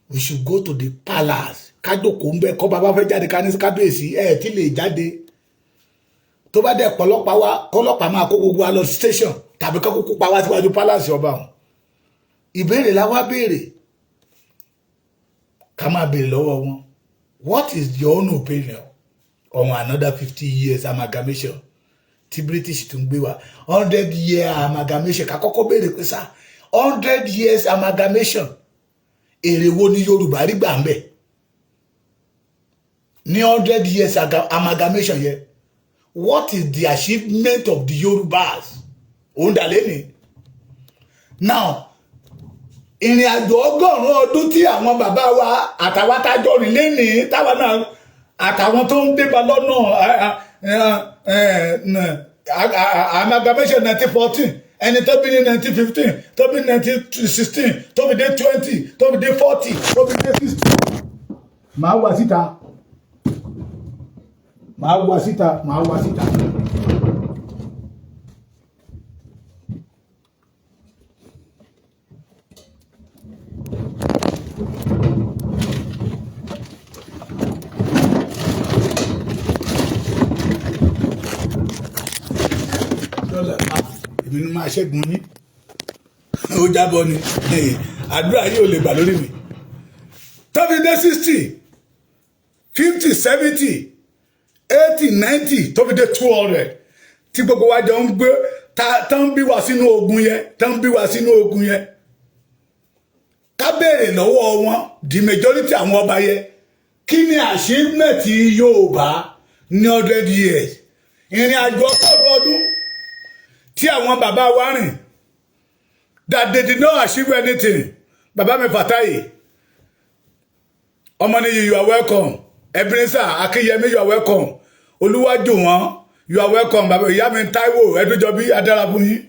We should go to the palace, ká jókòó ń bẹ kọ́. Bàbá fẹ́ jáde, ká ní kábíyèsí ẹ̀ tí lè jáde. Tó bá dẹ̀ pọ̀lọ́pàá wá, kọ́lọ́pàá máa kó gbogbo wa lọ station tàbí kọ́ kúkú pa wá síwájú palace ọba wọn. Ìbéèrè la wá béèrè, ká máa béèrè lọ́wọ́ wọn: what is your own opinion on another 50 years amalgamation tí British tún gbé wá, 100 year amalgamation? Ká kọ́kọ́ béèrè pé sá, 100 years amalgamation, èrè wo ni Yorùbá rí gbà ń bẹ̀ ní 100 years amalgamation yẹn? What is the achievement of the Yorùbás? Òun dà lẹ́ni now. Ìrìn àjò 100 ọdún tí àwọn bàbá wa àtàwọn tájọ rìn lénìí, táwa náà àtàwọn tó ń débà lọ́nà amalgamation 1914, ẹni tó bí ní 1915, tó bí ní 1916, tó fi dé 20, tó fi dé 40, tó fi dé 60. Màá wá síta, màá wá síta, màá wá síta. Dọ́là, èmi ni máa ṣẹ́gun yín. Ó jábọ́ ni. Àdúrà yìí ò lè gbà lórí mi. Tó fi dé 60, 50, 70, 80, 90, tó fi dé 200, tí gbogbo wa jọ ń gbé, tá ń bí wa sínú ogun yẹn, tá ń bí wa sínú ogun yẹn, ká béèrè lọ́wọ́ wọn, the majority àwọn ọba yẹn, kí ni achievement Yorùbá ní 100 years, ìrìn àjò 100 ọdún tí àwọn bàbá wa rìn, that they did not achieve anything? Bàbá mi Fatayi Ọmọnìyí, you are welcome. Ebenezer Akínyẹmí, you are welcome. Olúwàjò, you are welcome. Bàbá ìyá mi Táíwò Ẹdúnjọbí, adára fún yín.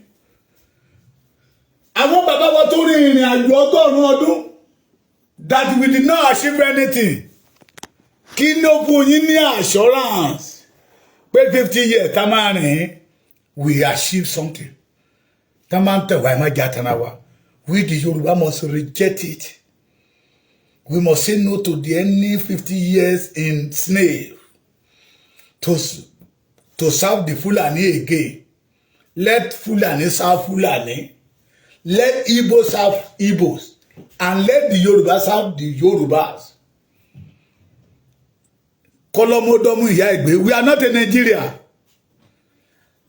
Àwọn bàbá wa tó rin ìrìn àjò 100 ọdún that we did not achieve anything, kí ló fún yín ní assurance pé 50 years tá máa rìn, we achieve something? Tá máa ń tẹ̀wá, ẹ̀ má jẹ́ àtàrà wa. We the Yorùbá must reject it. We must say no to the any 50 years in slave to serve the Fulani again. Let Fulani serve Fulani, let Igbo serve Igbos, and let the Yoruba serve the Yorubas. Kọlọmọdọmú ìyá ìgbé, we are not a Nigeria,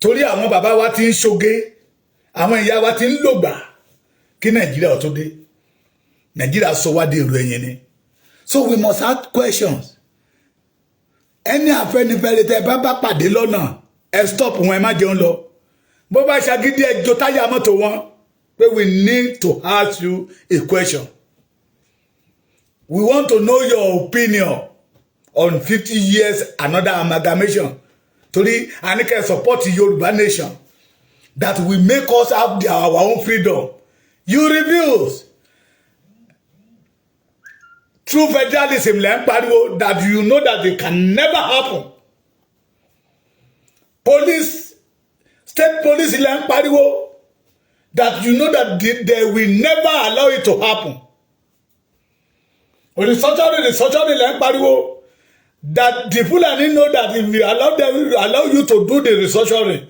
torí àwọn bàbá wa ti ń ṣoge, àwọn ìyá wa ti ń lògbà kí Nàìjíríà ó tó dé. Nàìjíríà sọ wá di èrò ẹ̀yìn ni. So we must ask questions. Ẹni Afẹ́nifẹ́re tẹ bá bá pàdé lọ́nà, ẹ stop wọn, ẹ má jẹun lọ. Bó bá ṣagídí, ẹ jó táyà mọ́tò wọn pé we need to ask you a question. We want to know your opinion on 50 years another amalgamation, torí àníkẹ́ support Yorùbá nation that will make us have our own freedom. You refuse. True federalism lẹ́ ń pariwo that you know that it can never happen. Police state, police lẹ́ ń pariwo that you know that they will never allow it to happen. Restructuring, restructuring lẹ́ ń pariwo that the Fulani know that if you allow them, allow you to do the restructuring,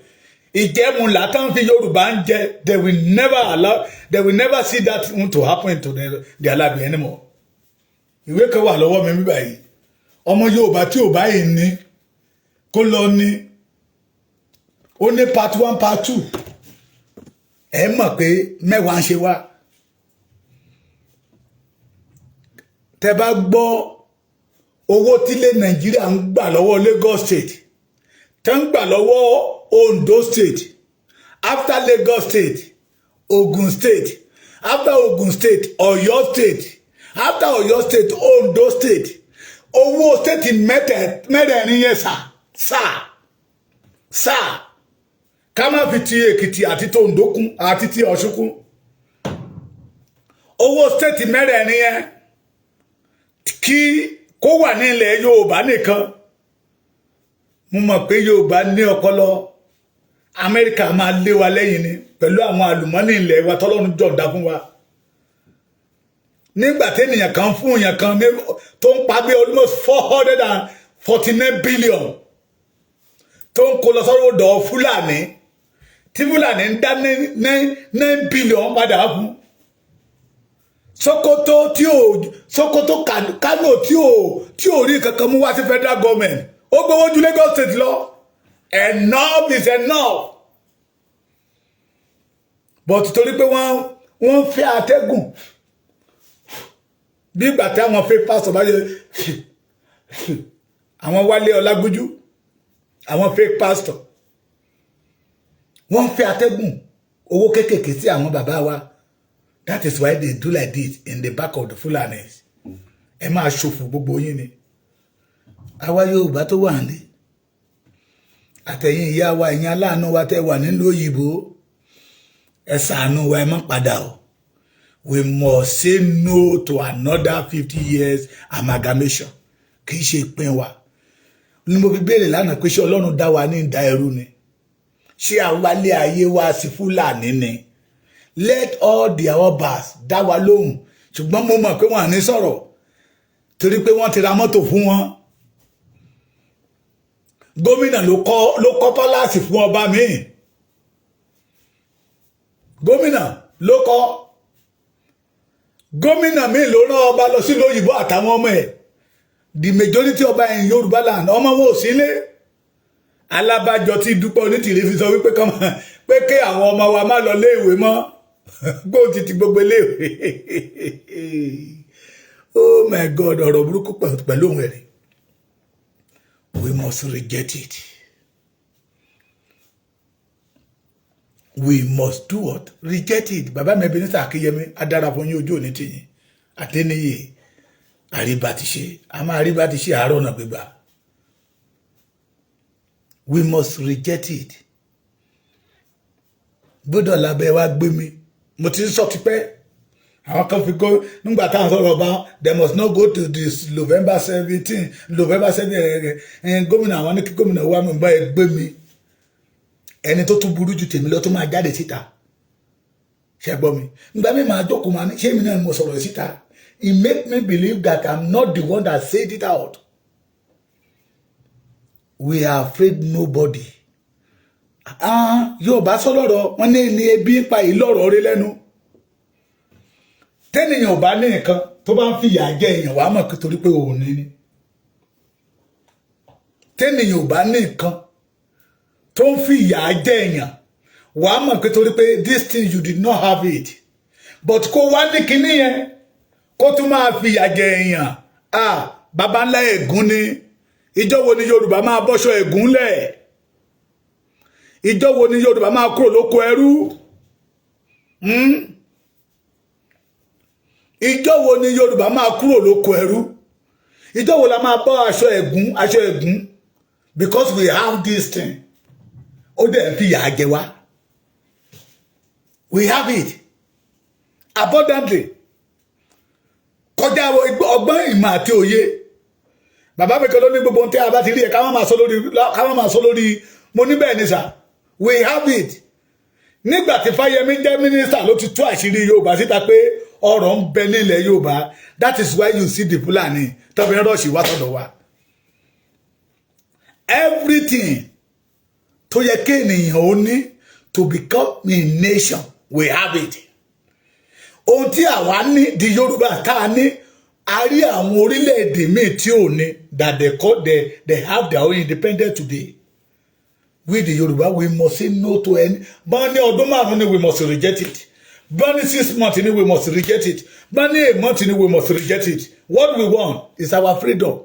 ìjẹ́mu látàn fi Yorùbá ń jẹ, they will never allow, they will never see that one to happen to their life anymore. Ìwé kan wà lọ́wọ́ mi bíbá yìí. Ọmọ Yorùbá tí ò báyìí ní kó lọ ní, ó ní part one, part two. Ẹ mọ̀ pé mẹ́wàá ń ṣe wá. Tẹ́ bá gbọ́ owó tílé Nàìjíríà ń gbà lọ́wọ́ Lagos State, tẹ́ ń gbà lọ́wọ́ Ondo State, after Lagos State, Ogun State, after Ogun State, Ọ̀yọ́ State, after Ọ̀yọ́ State, Ondo State, owó state mẹ́rẹ̀ẹ̀rin yẹn sà sà sà, ká má fi ti Èkìtì àti ti Oǹdó kún àti ti Ọ̀ṣun kún, owó state mẹ́rẹ̀ẹ̀rin yẹn kí kó wà ní ilẹ̀ Yorùbá nìkan, mo mọ̀ pé Yorùbá ní ọpọlọ. Amẹ́ríkà máa lé wa lẹ́yìn ni pẹ̀lú àwọn àlùmọ́nì ilẹ̀ wa tọ́lọ́run jọ̀ǹda fún wa. Nígbà téèyàn kan fún èèyàn kan tó ń pa bí almost 449 billion tó ń kó lọ sọ́dọ̀ Fúlàní, tí Fúlàní ń dá 9 billion padà fún Sokoto, tí ò Sokoto, Kano, tí ò rí kankan mú wá sí federal government, ó gbowó ju Lagos State lọ. Enough is enough. But torí pé wọ́n fẹ́ atẹ́gùn, bí ìgbà tí àwọn fẹ́ pásọ̀ bá yẹ, àwọn Wálé Ọlágúnjú, àwọn fake pastor, wọ́n fẹ́ atẹ́gùn owó kéékèèké sí àwọn bàbá wa. That is why they do like this in the back of the Fulanis. Ẹ máa ṣòfò gbogbo yín ni. Àwa Yorùbá tó wà ní àtẹ̀yìn ìyá wa, ẹ̀yin aláàánú wa tẹ́ wà nílùú òyìnbó, ẹ ṣàánú wa, ẹ má padà o. We must say no to another 50 years amalgamation. Kì í ṣe ìpín wa ni. Mo fi béèrè lánàá pé ṣé Ọlọ́run dá wa ní ìdá ẹrú ni? Ṣé àwálé ayé wa sí Fúlàní ni? Let all the obas dá wa lóhùn. Ṣùgbọ́n mo mọ̀ pé wọ́n à ní sọ̀rọ̀ torí pé wọ́n ti ra mọ́tò fún wọn. Gómìnà ló kọ́ palace fún ọba míì. Gómìnà Ló kọ́ gómìnà míì ló rán ọba lọ sílùú òyìnbó àtàwọn ọmọ ẹ̀. The majority ọba in Yorùbá land, ọmọ wọn ò sílé. Alábàjọ tí Dúpẹ́ Onítìrí fi sọ wípé kọ́mọ pé kí àwọn ọmọ wa má lọ léèwé mọ́, kó ti ti gbogbo léèwé. Oh my God, ọ̀rọ̀ burúkú pẹ̀lú òun ẹ̀rí. We must reject it. We must do what? Reject it. Bàbá mi Ebenezer Akínyẹmí adára fún yín, ojú òní tìyín àtẹniyè àríbá ti ṣe, a máa àríbá ti ṣe àárọ̀ náà gbégbá. We must reject it. Gbọ́dọ̀ lábẹ́ wa gbé mi, mo ti ń sọ tipẹ́. Àwọn kan fi go nígbà táwọn sọ̀rọ̀ bá, they must not go to this November 17, November 7. Gómìnà, àwọn ní kí gómìnà wa mi bá ẹ gbé mi, ẹni tó tún burú ju tèmi lọ tó máa jáde síta. Ṣe gbọ́ mi? Nígbà mi máa jókòó, máa ní ṣé èmi náà mo sọ̀rọ̀ síta? It make me believe that I'm not the one that said it out. We are afraid nobody. Ah, yóò bá sọ lọ́rọ̀ wọn ní ebi ń pa ìlọ́rọ̀ rí lẹ́nu. Tẹ́nìyàn ò bá ní nǹkan tó bá ń fìyà jẹ èèyàn, wàá mọ̀ torí pé òun ní ni. Tẹ́nìyàn ò bá ní nǹkan tó ń fìyà jẹ èèyàn, wàá mọ̀ pé torí pé this thing, you did not have it. But kó wá ní kinní yẹn, kó tún máa fìyà jẹ èèyàn, ah, baba ńlá ègún ni. Ìjọ wo ni Yorùbá máa bọ́ṣọ ègún lẹ̀? Ìjọ wo ni Yorùbá máa kúrò lóko ẹrú? Ìjọ wo ni Yorùbá máa kúrò lóko ẹrú? Ìjọ wo la máa bọ́ aṣọ ẹ̀gún, aṣọ ẹ̀gún? Because we have this thing, ó dẹ̀ ń fìyà jẹ wá. We have it abundantly, kọjá ọgbọ́n, ìmọ̀ àti òye. Bàbá mi kan ló ní gbogbo ohun tí a bá ti rí ẹ, ká má máa sọ lórí, ká má máa sọ lórí. Mo ní bẹ́ẹ̀ ni sà, we have it. Nígbà tí Fáyẹmí jẹ́ mínísítà ló ti tú àṣírí Yorùbá síta pé ọrọ̀ ń bẹ nílẹ̀ Yorùbá. That is why you see the Fulani tó fi ń rush wá sọ́dọ̀ wa. Everything tó yẹ kí ènìyàn ó ní to become a nation, we have it. Ohun tí àwa ní, di Yorùbá tá a ní, a rí àwọn orílẹ̀-èdè míì tí ò ní, that they call they have their own independence today. We the Yorùbá, we must say no to any. Bọ́n ní ọdún 5 ni, we must reject it. Bọ́n ní 6 months ni, we must reject it. Bọ́n ní a month ni, we must reject it. What we want is our freedom.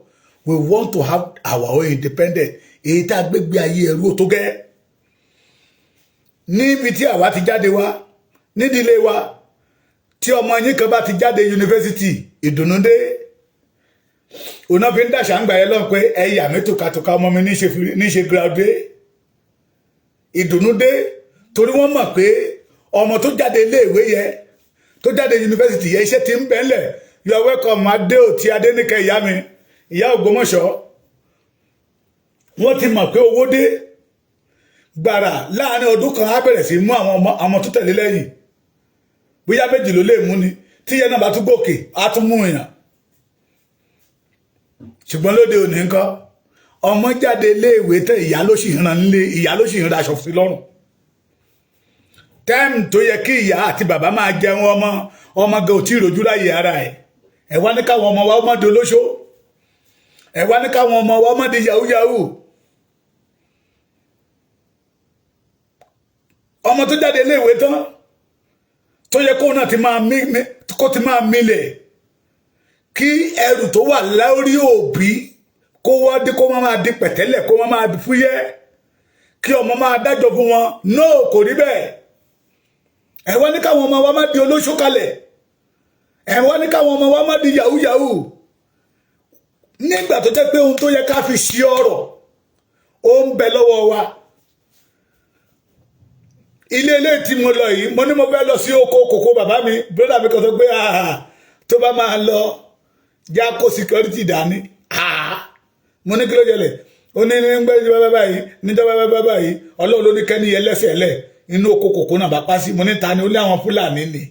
We want to have our own independence. Èyí tá a gbégbé ayé ẹrú tó gẹ́ níbi tí àwa ti jáde wá nídìílé wa, tí ọmọ yín kan bá ti jáde yunifásitì, ìdùnnú dé. Òun náà fi ń dàṣà ń gbà yẹn lọ́n pé ẹ̀yà mi tòkàtòkà, ọmọ mi ní ṣe graduate. Ìdùnnú dé torí wọ́n mọ̀ pé ọmọ tó jáde iléèwé yẹ, tó jáde yunifásitì yẹ, iṣẹ́ ti ń bẹ́ńlẹ̀. You are welcome, Adéòtí Adéníkẹ́, ìyá mi, ìyá Ògbómọ̀ṣọ́. Wọ́n ti mọ̀ pé owó dé gbàrà. Láàrin ọdún kan, á bẹ̀rẹ̀ sí mú àwọn ọmọ tó tẹ̀lé lẹ́yìn, bóyá méjì ló lè mú ni. Tí yẹn náà bá tún gòkè, á tún mú èèyàn. Ṣùgbọ́n lóde òní ńkọ́? Ọmọ jáde iléèwé tẹ, ìyá ló sì ràn nílé, ìyá ló sì ń raṣọ sí lọ́rùn. Time tó yẹ kí ìyá àti bàbá máa jẹun ọmọ, ọmọ gan ò tí ì rojú láyè ara ẹ̀. Ẹ wá ní káwọn ọmọ wa ọmọdé olóṣó, ẹ wá ní káwọn ọmọ wa ọmọdé yahoo yahoo. Ọmọ tó jáde iléèwé tán, tó yẹ kó náà ti máa mí, kó ti máa milẹ̀, kí ẹrù tó wà lórí òbí kó wá dé, kó má máa di pẹ̀tẹ́lẹ̀, kó má máa fúyẹ́, kí ọmọ máa dájọ́ fún wọn. No, kò rí bẹ́ẹ̀. Ẹ wá ní káwọn ọmọ wa má di olóṣó kalẹ̀, ẹ wá ní káwọn ọmọ wa má di yahoo yahoo, nígbà tó jẹ́ pé ohun tó yẹ ká fi ṣe ọrọ̀, ó ń bẹ lọ́wọ́ wa. Ilé tí mo lọ yìí, mo ní mo fẹ́ lọ sí oko kòkó bàbá mi. Brother mi kan sọ pé tó bá máa lọ, já kó security dání. Mo ní kí ló jẹlẹ̀? Ó ní ní gbẹ́ báyìí, níjọba báyìí, Ọlọ́run ló ní kẹ́ni yẹn lẹ́sẹ̀ lẹ̀ inú oko kòkó náà bá pa sí. Mo ní ta ni? Ó ní àwọn Fúlàní ni.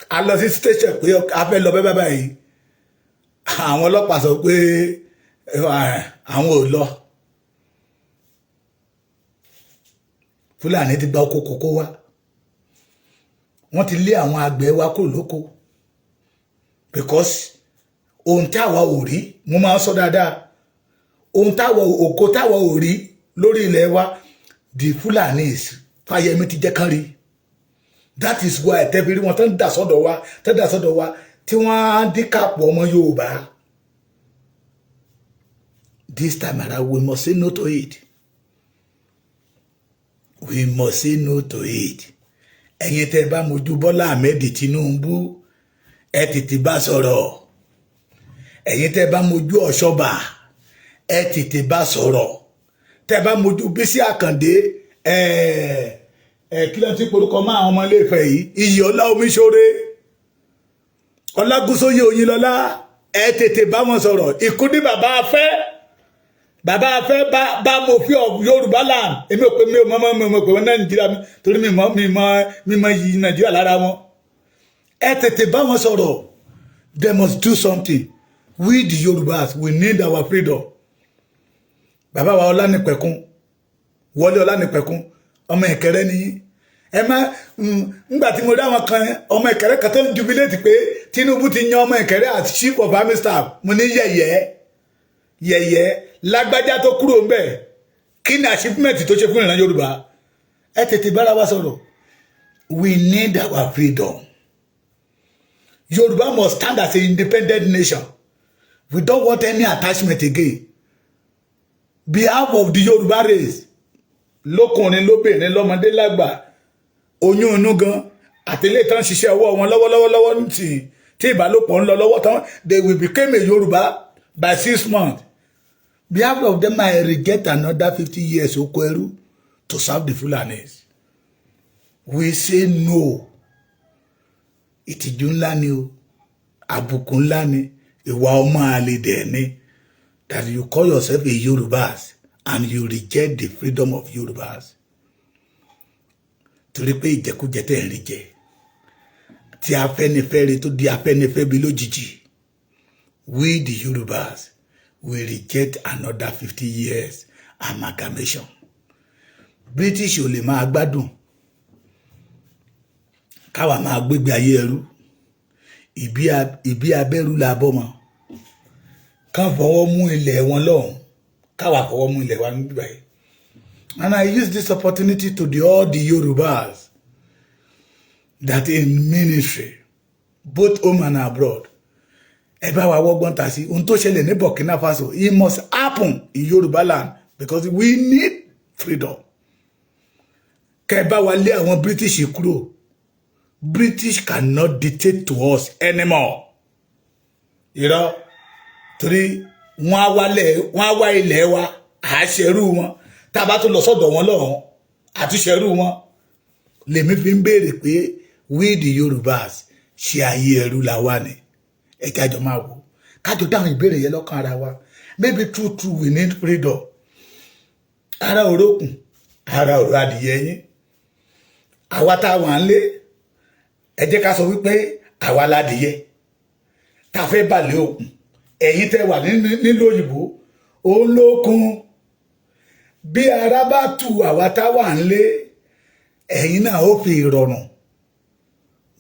A lọ sí station pé a fẹ́ lọ bẹ́ẹ̀ báyìí. Àwọn ọlọ́pàá sọ pé àwọn ò lọ. Fúlàní ti gba oko kòkó wa. Wọ́n ti lé àwọn àgbẹ̀ wa kúrò lóko, because ohun táwa ò rí, mo máa ń sọ dáadáa, ohun táwa òkò táwa ò rí lórí ilẹ̀ wa, the Fulanis, Fáyẹmí ti jẹ́ kán rí. That is why tẹ́bi rí wọn tán dà sọ́dọ̀ wa, tán dà sọ́dọ̀ wa, tí wọ́n á dínkàpọ̀ ọmọ Yorùbá. This time around, we must say no to it. We must say no to it. Ẹ̀yin tẹ́ bá mojú Bọ́lá Ahmed Tinubu, ẹ tètè bá sọ̀rọ̀. Ẹ̀yin tẹ́ bá mojú Ọ̀ṣọ́bà, ẹ tètè bá sọ̀rọ̀. Tẹ́ bá mojú Bísí Àkàndé, ẹ ẹ kí ló ti porúkọ mọ́ àwọn ọmọ Ilé-Ifẹ̀ yìí, Iyì Ọlá Omiṣore, Ọlágúnsóyè Oyinlọ́lá, ẹ tètè bá wọn sọ̀rọ̀. Ìkúndí bàbá afẹ́, bàbá afẹ́ bá bá mo fi ọ Yorùbá land. Èmi ò pé, mi ò mọ mi ò pé wọn Nàìjíríà mi, torí mi mọ yìí Nàìjíríà lára wọn. Ẹ tètè bá wọn sọ̀rọ̀. They must do something. We the Yorùbás, we need our freedom. Bàbá wa Ọlánìpẹ̀kun, Wọlé Ọlánìpẹ̀kun, ọmọ Ìkẹrẹ nìyí. Ẹ má ngbà tí mo rí àwọn kan, ọmọ Ìkẹrẹ kan tó ń jubilate pé Tinubu ti yan ọmọ Ìkẹrẹ as chief of army staff, mo ní yẹ̀yẹ́ yẹ̀yẹ́. Lágbájá tó kúrò ń bẹ̀, kí ni achievement tó ṣe fún ìran Yorùbá? Ẹ tètè bára wa sọ̀rọ̀. We need our freedom. Yorùbá must stand as an independent nation. We don't want any attachment again. Behalf of the Yorùbá race, lókùnrin, lóbìnrin, lọ́mọdé, lágbà, oyún inú gan, àtẹlẹ tán ṣiṣẹ́ ọwọ́ wọn lọ́wọ́lọ́wọ́ lọ́wọ́ tí tí ìbálòpọ̀ ń lọ lọ́wọ́ tán, they will become a Yorùbá by 6 months. Behalf of them, I reject another 50 years oko ẹrú to serve the Fulanis. We say no. Ìtìjú ńlá ni o, àbùkù ńlá ni, ìwà ọmọ àlè dẹ̀ ni that you call yourself a Yorubas and you reject the freedom of Yorubas, torí pé ìjẹkújẹ tẹ̀ ń rí jẹ tí Afẹ́nifẹ́re tó di Afẹ́nifẹ́bi lójijì. We the Yorubas, we reject another 50 years amalgamation. British ò lè máa gbádùn káwa máa gbégbé ayé ẹrú. Ìbí abẹ́rú la bọ́mọ kán fọwọ́ mú ilẹ̀ wọn lọ́hùn, káwa fọwọ́ mú ilẹ̀ wa níbí báyìí. And I use this opportunity to all the Yorubas that in ministry, both home and abroad, ẹ bá wa wọ́gbọ́n ta sí ohun tó ṣẹlẹ̀ ní Burkina Faso. It must happen in Yoruba land because we need freedom. Kẹ bá wa lé àwọn British kúrò. British cannot dictate to us anymore. Irọ́, torí wọ́n á wálẹ̀, wọ́n á wá ilẹ̀ wa, à á ṣerú wọn. Tá a bá tún lọ sọ́dọ̀ wọn lọ́hùn, àtúnṣerú wọn. Lèmi fi ń béèrè pé, we the Yorubas, ṣe ayé ẹrú la wà ní? Ẹ jájọ máa wò, kájọ dáhùn ìbéèrè yẹn lọ́kàn ara wa. Maybe true true, we need freedom. Ara òrókùn, ara òrò adìyẹ yín. Àwa tá a wà ń lé, ẹ jẹ́ ká sọ wípé àwa ládìyẹ tá a fẹ́ balẹ̀ òkun. Ẹ̀yin tẹ́ wà nílùú òyìnbó, òun lókun. Bí ara bá tù àwa tá wà ń lé, ẹ̀yin náà ó fi ìrọ̀rùn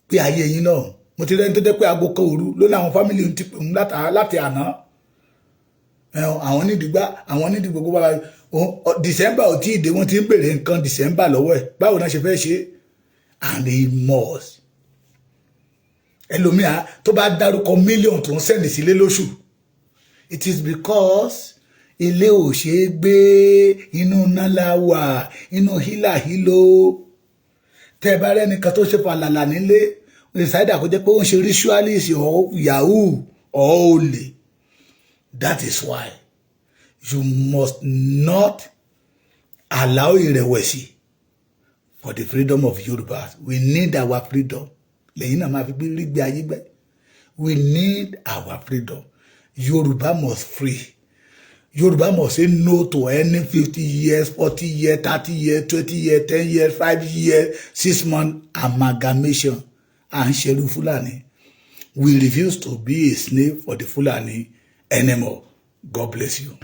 pé ayé yín náà. Mo ti rẹ́ni tó jẹ́ pé aago 1 òru ló ní àwọn family ti pè ń láti àná, àwọn nídìí gbá, àwọn nídìí gbogbo bá. December ò tí ì dé, wọ́n ti ń bèrè nǹkan December lọ́wọ́ ẹ̀. Báwo náà ṣe fẹ́ ṣe? And he must. Ẹlòmíà tó bá dárúkọ mílíọ̀nù tó ń send sílé lóṣù, it is because ilé ò ṣe é gbé, inú nálà wà, inú hílàhílò. Tẹ́ ẹ bá rẹ́nìkan tó ṣe fàlàlà nílé, ìsáyédà kó jẹ́ pé ó ń ṣe ritualist or yahoo or olè. That is why you must not allow ìrẹ̀wẹ̀sì for the freedom of Yorùbá. We need our freedom. Lẹ́yìn náà máa fi gbé rí gbé ayé gbẹ́. We need our freedom. Yorùbá must free. Yorùbá must say no to any 50 years, 40 years, 30 years, 20 years, 10 years, 5 years, 6 months amalgamation. À ń ṣerú Fúlàní. We refuse to be a slave for the Fulani anymore. God bless you.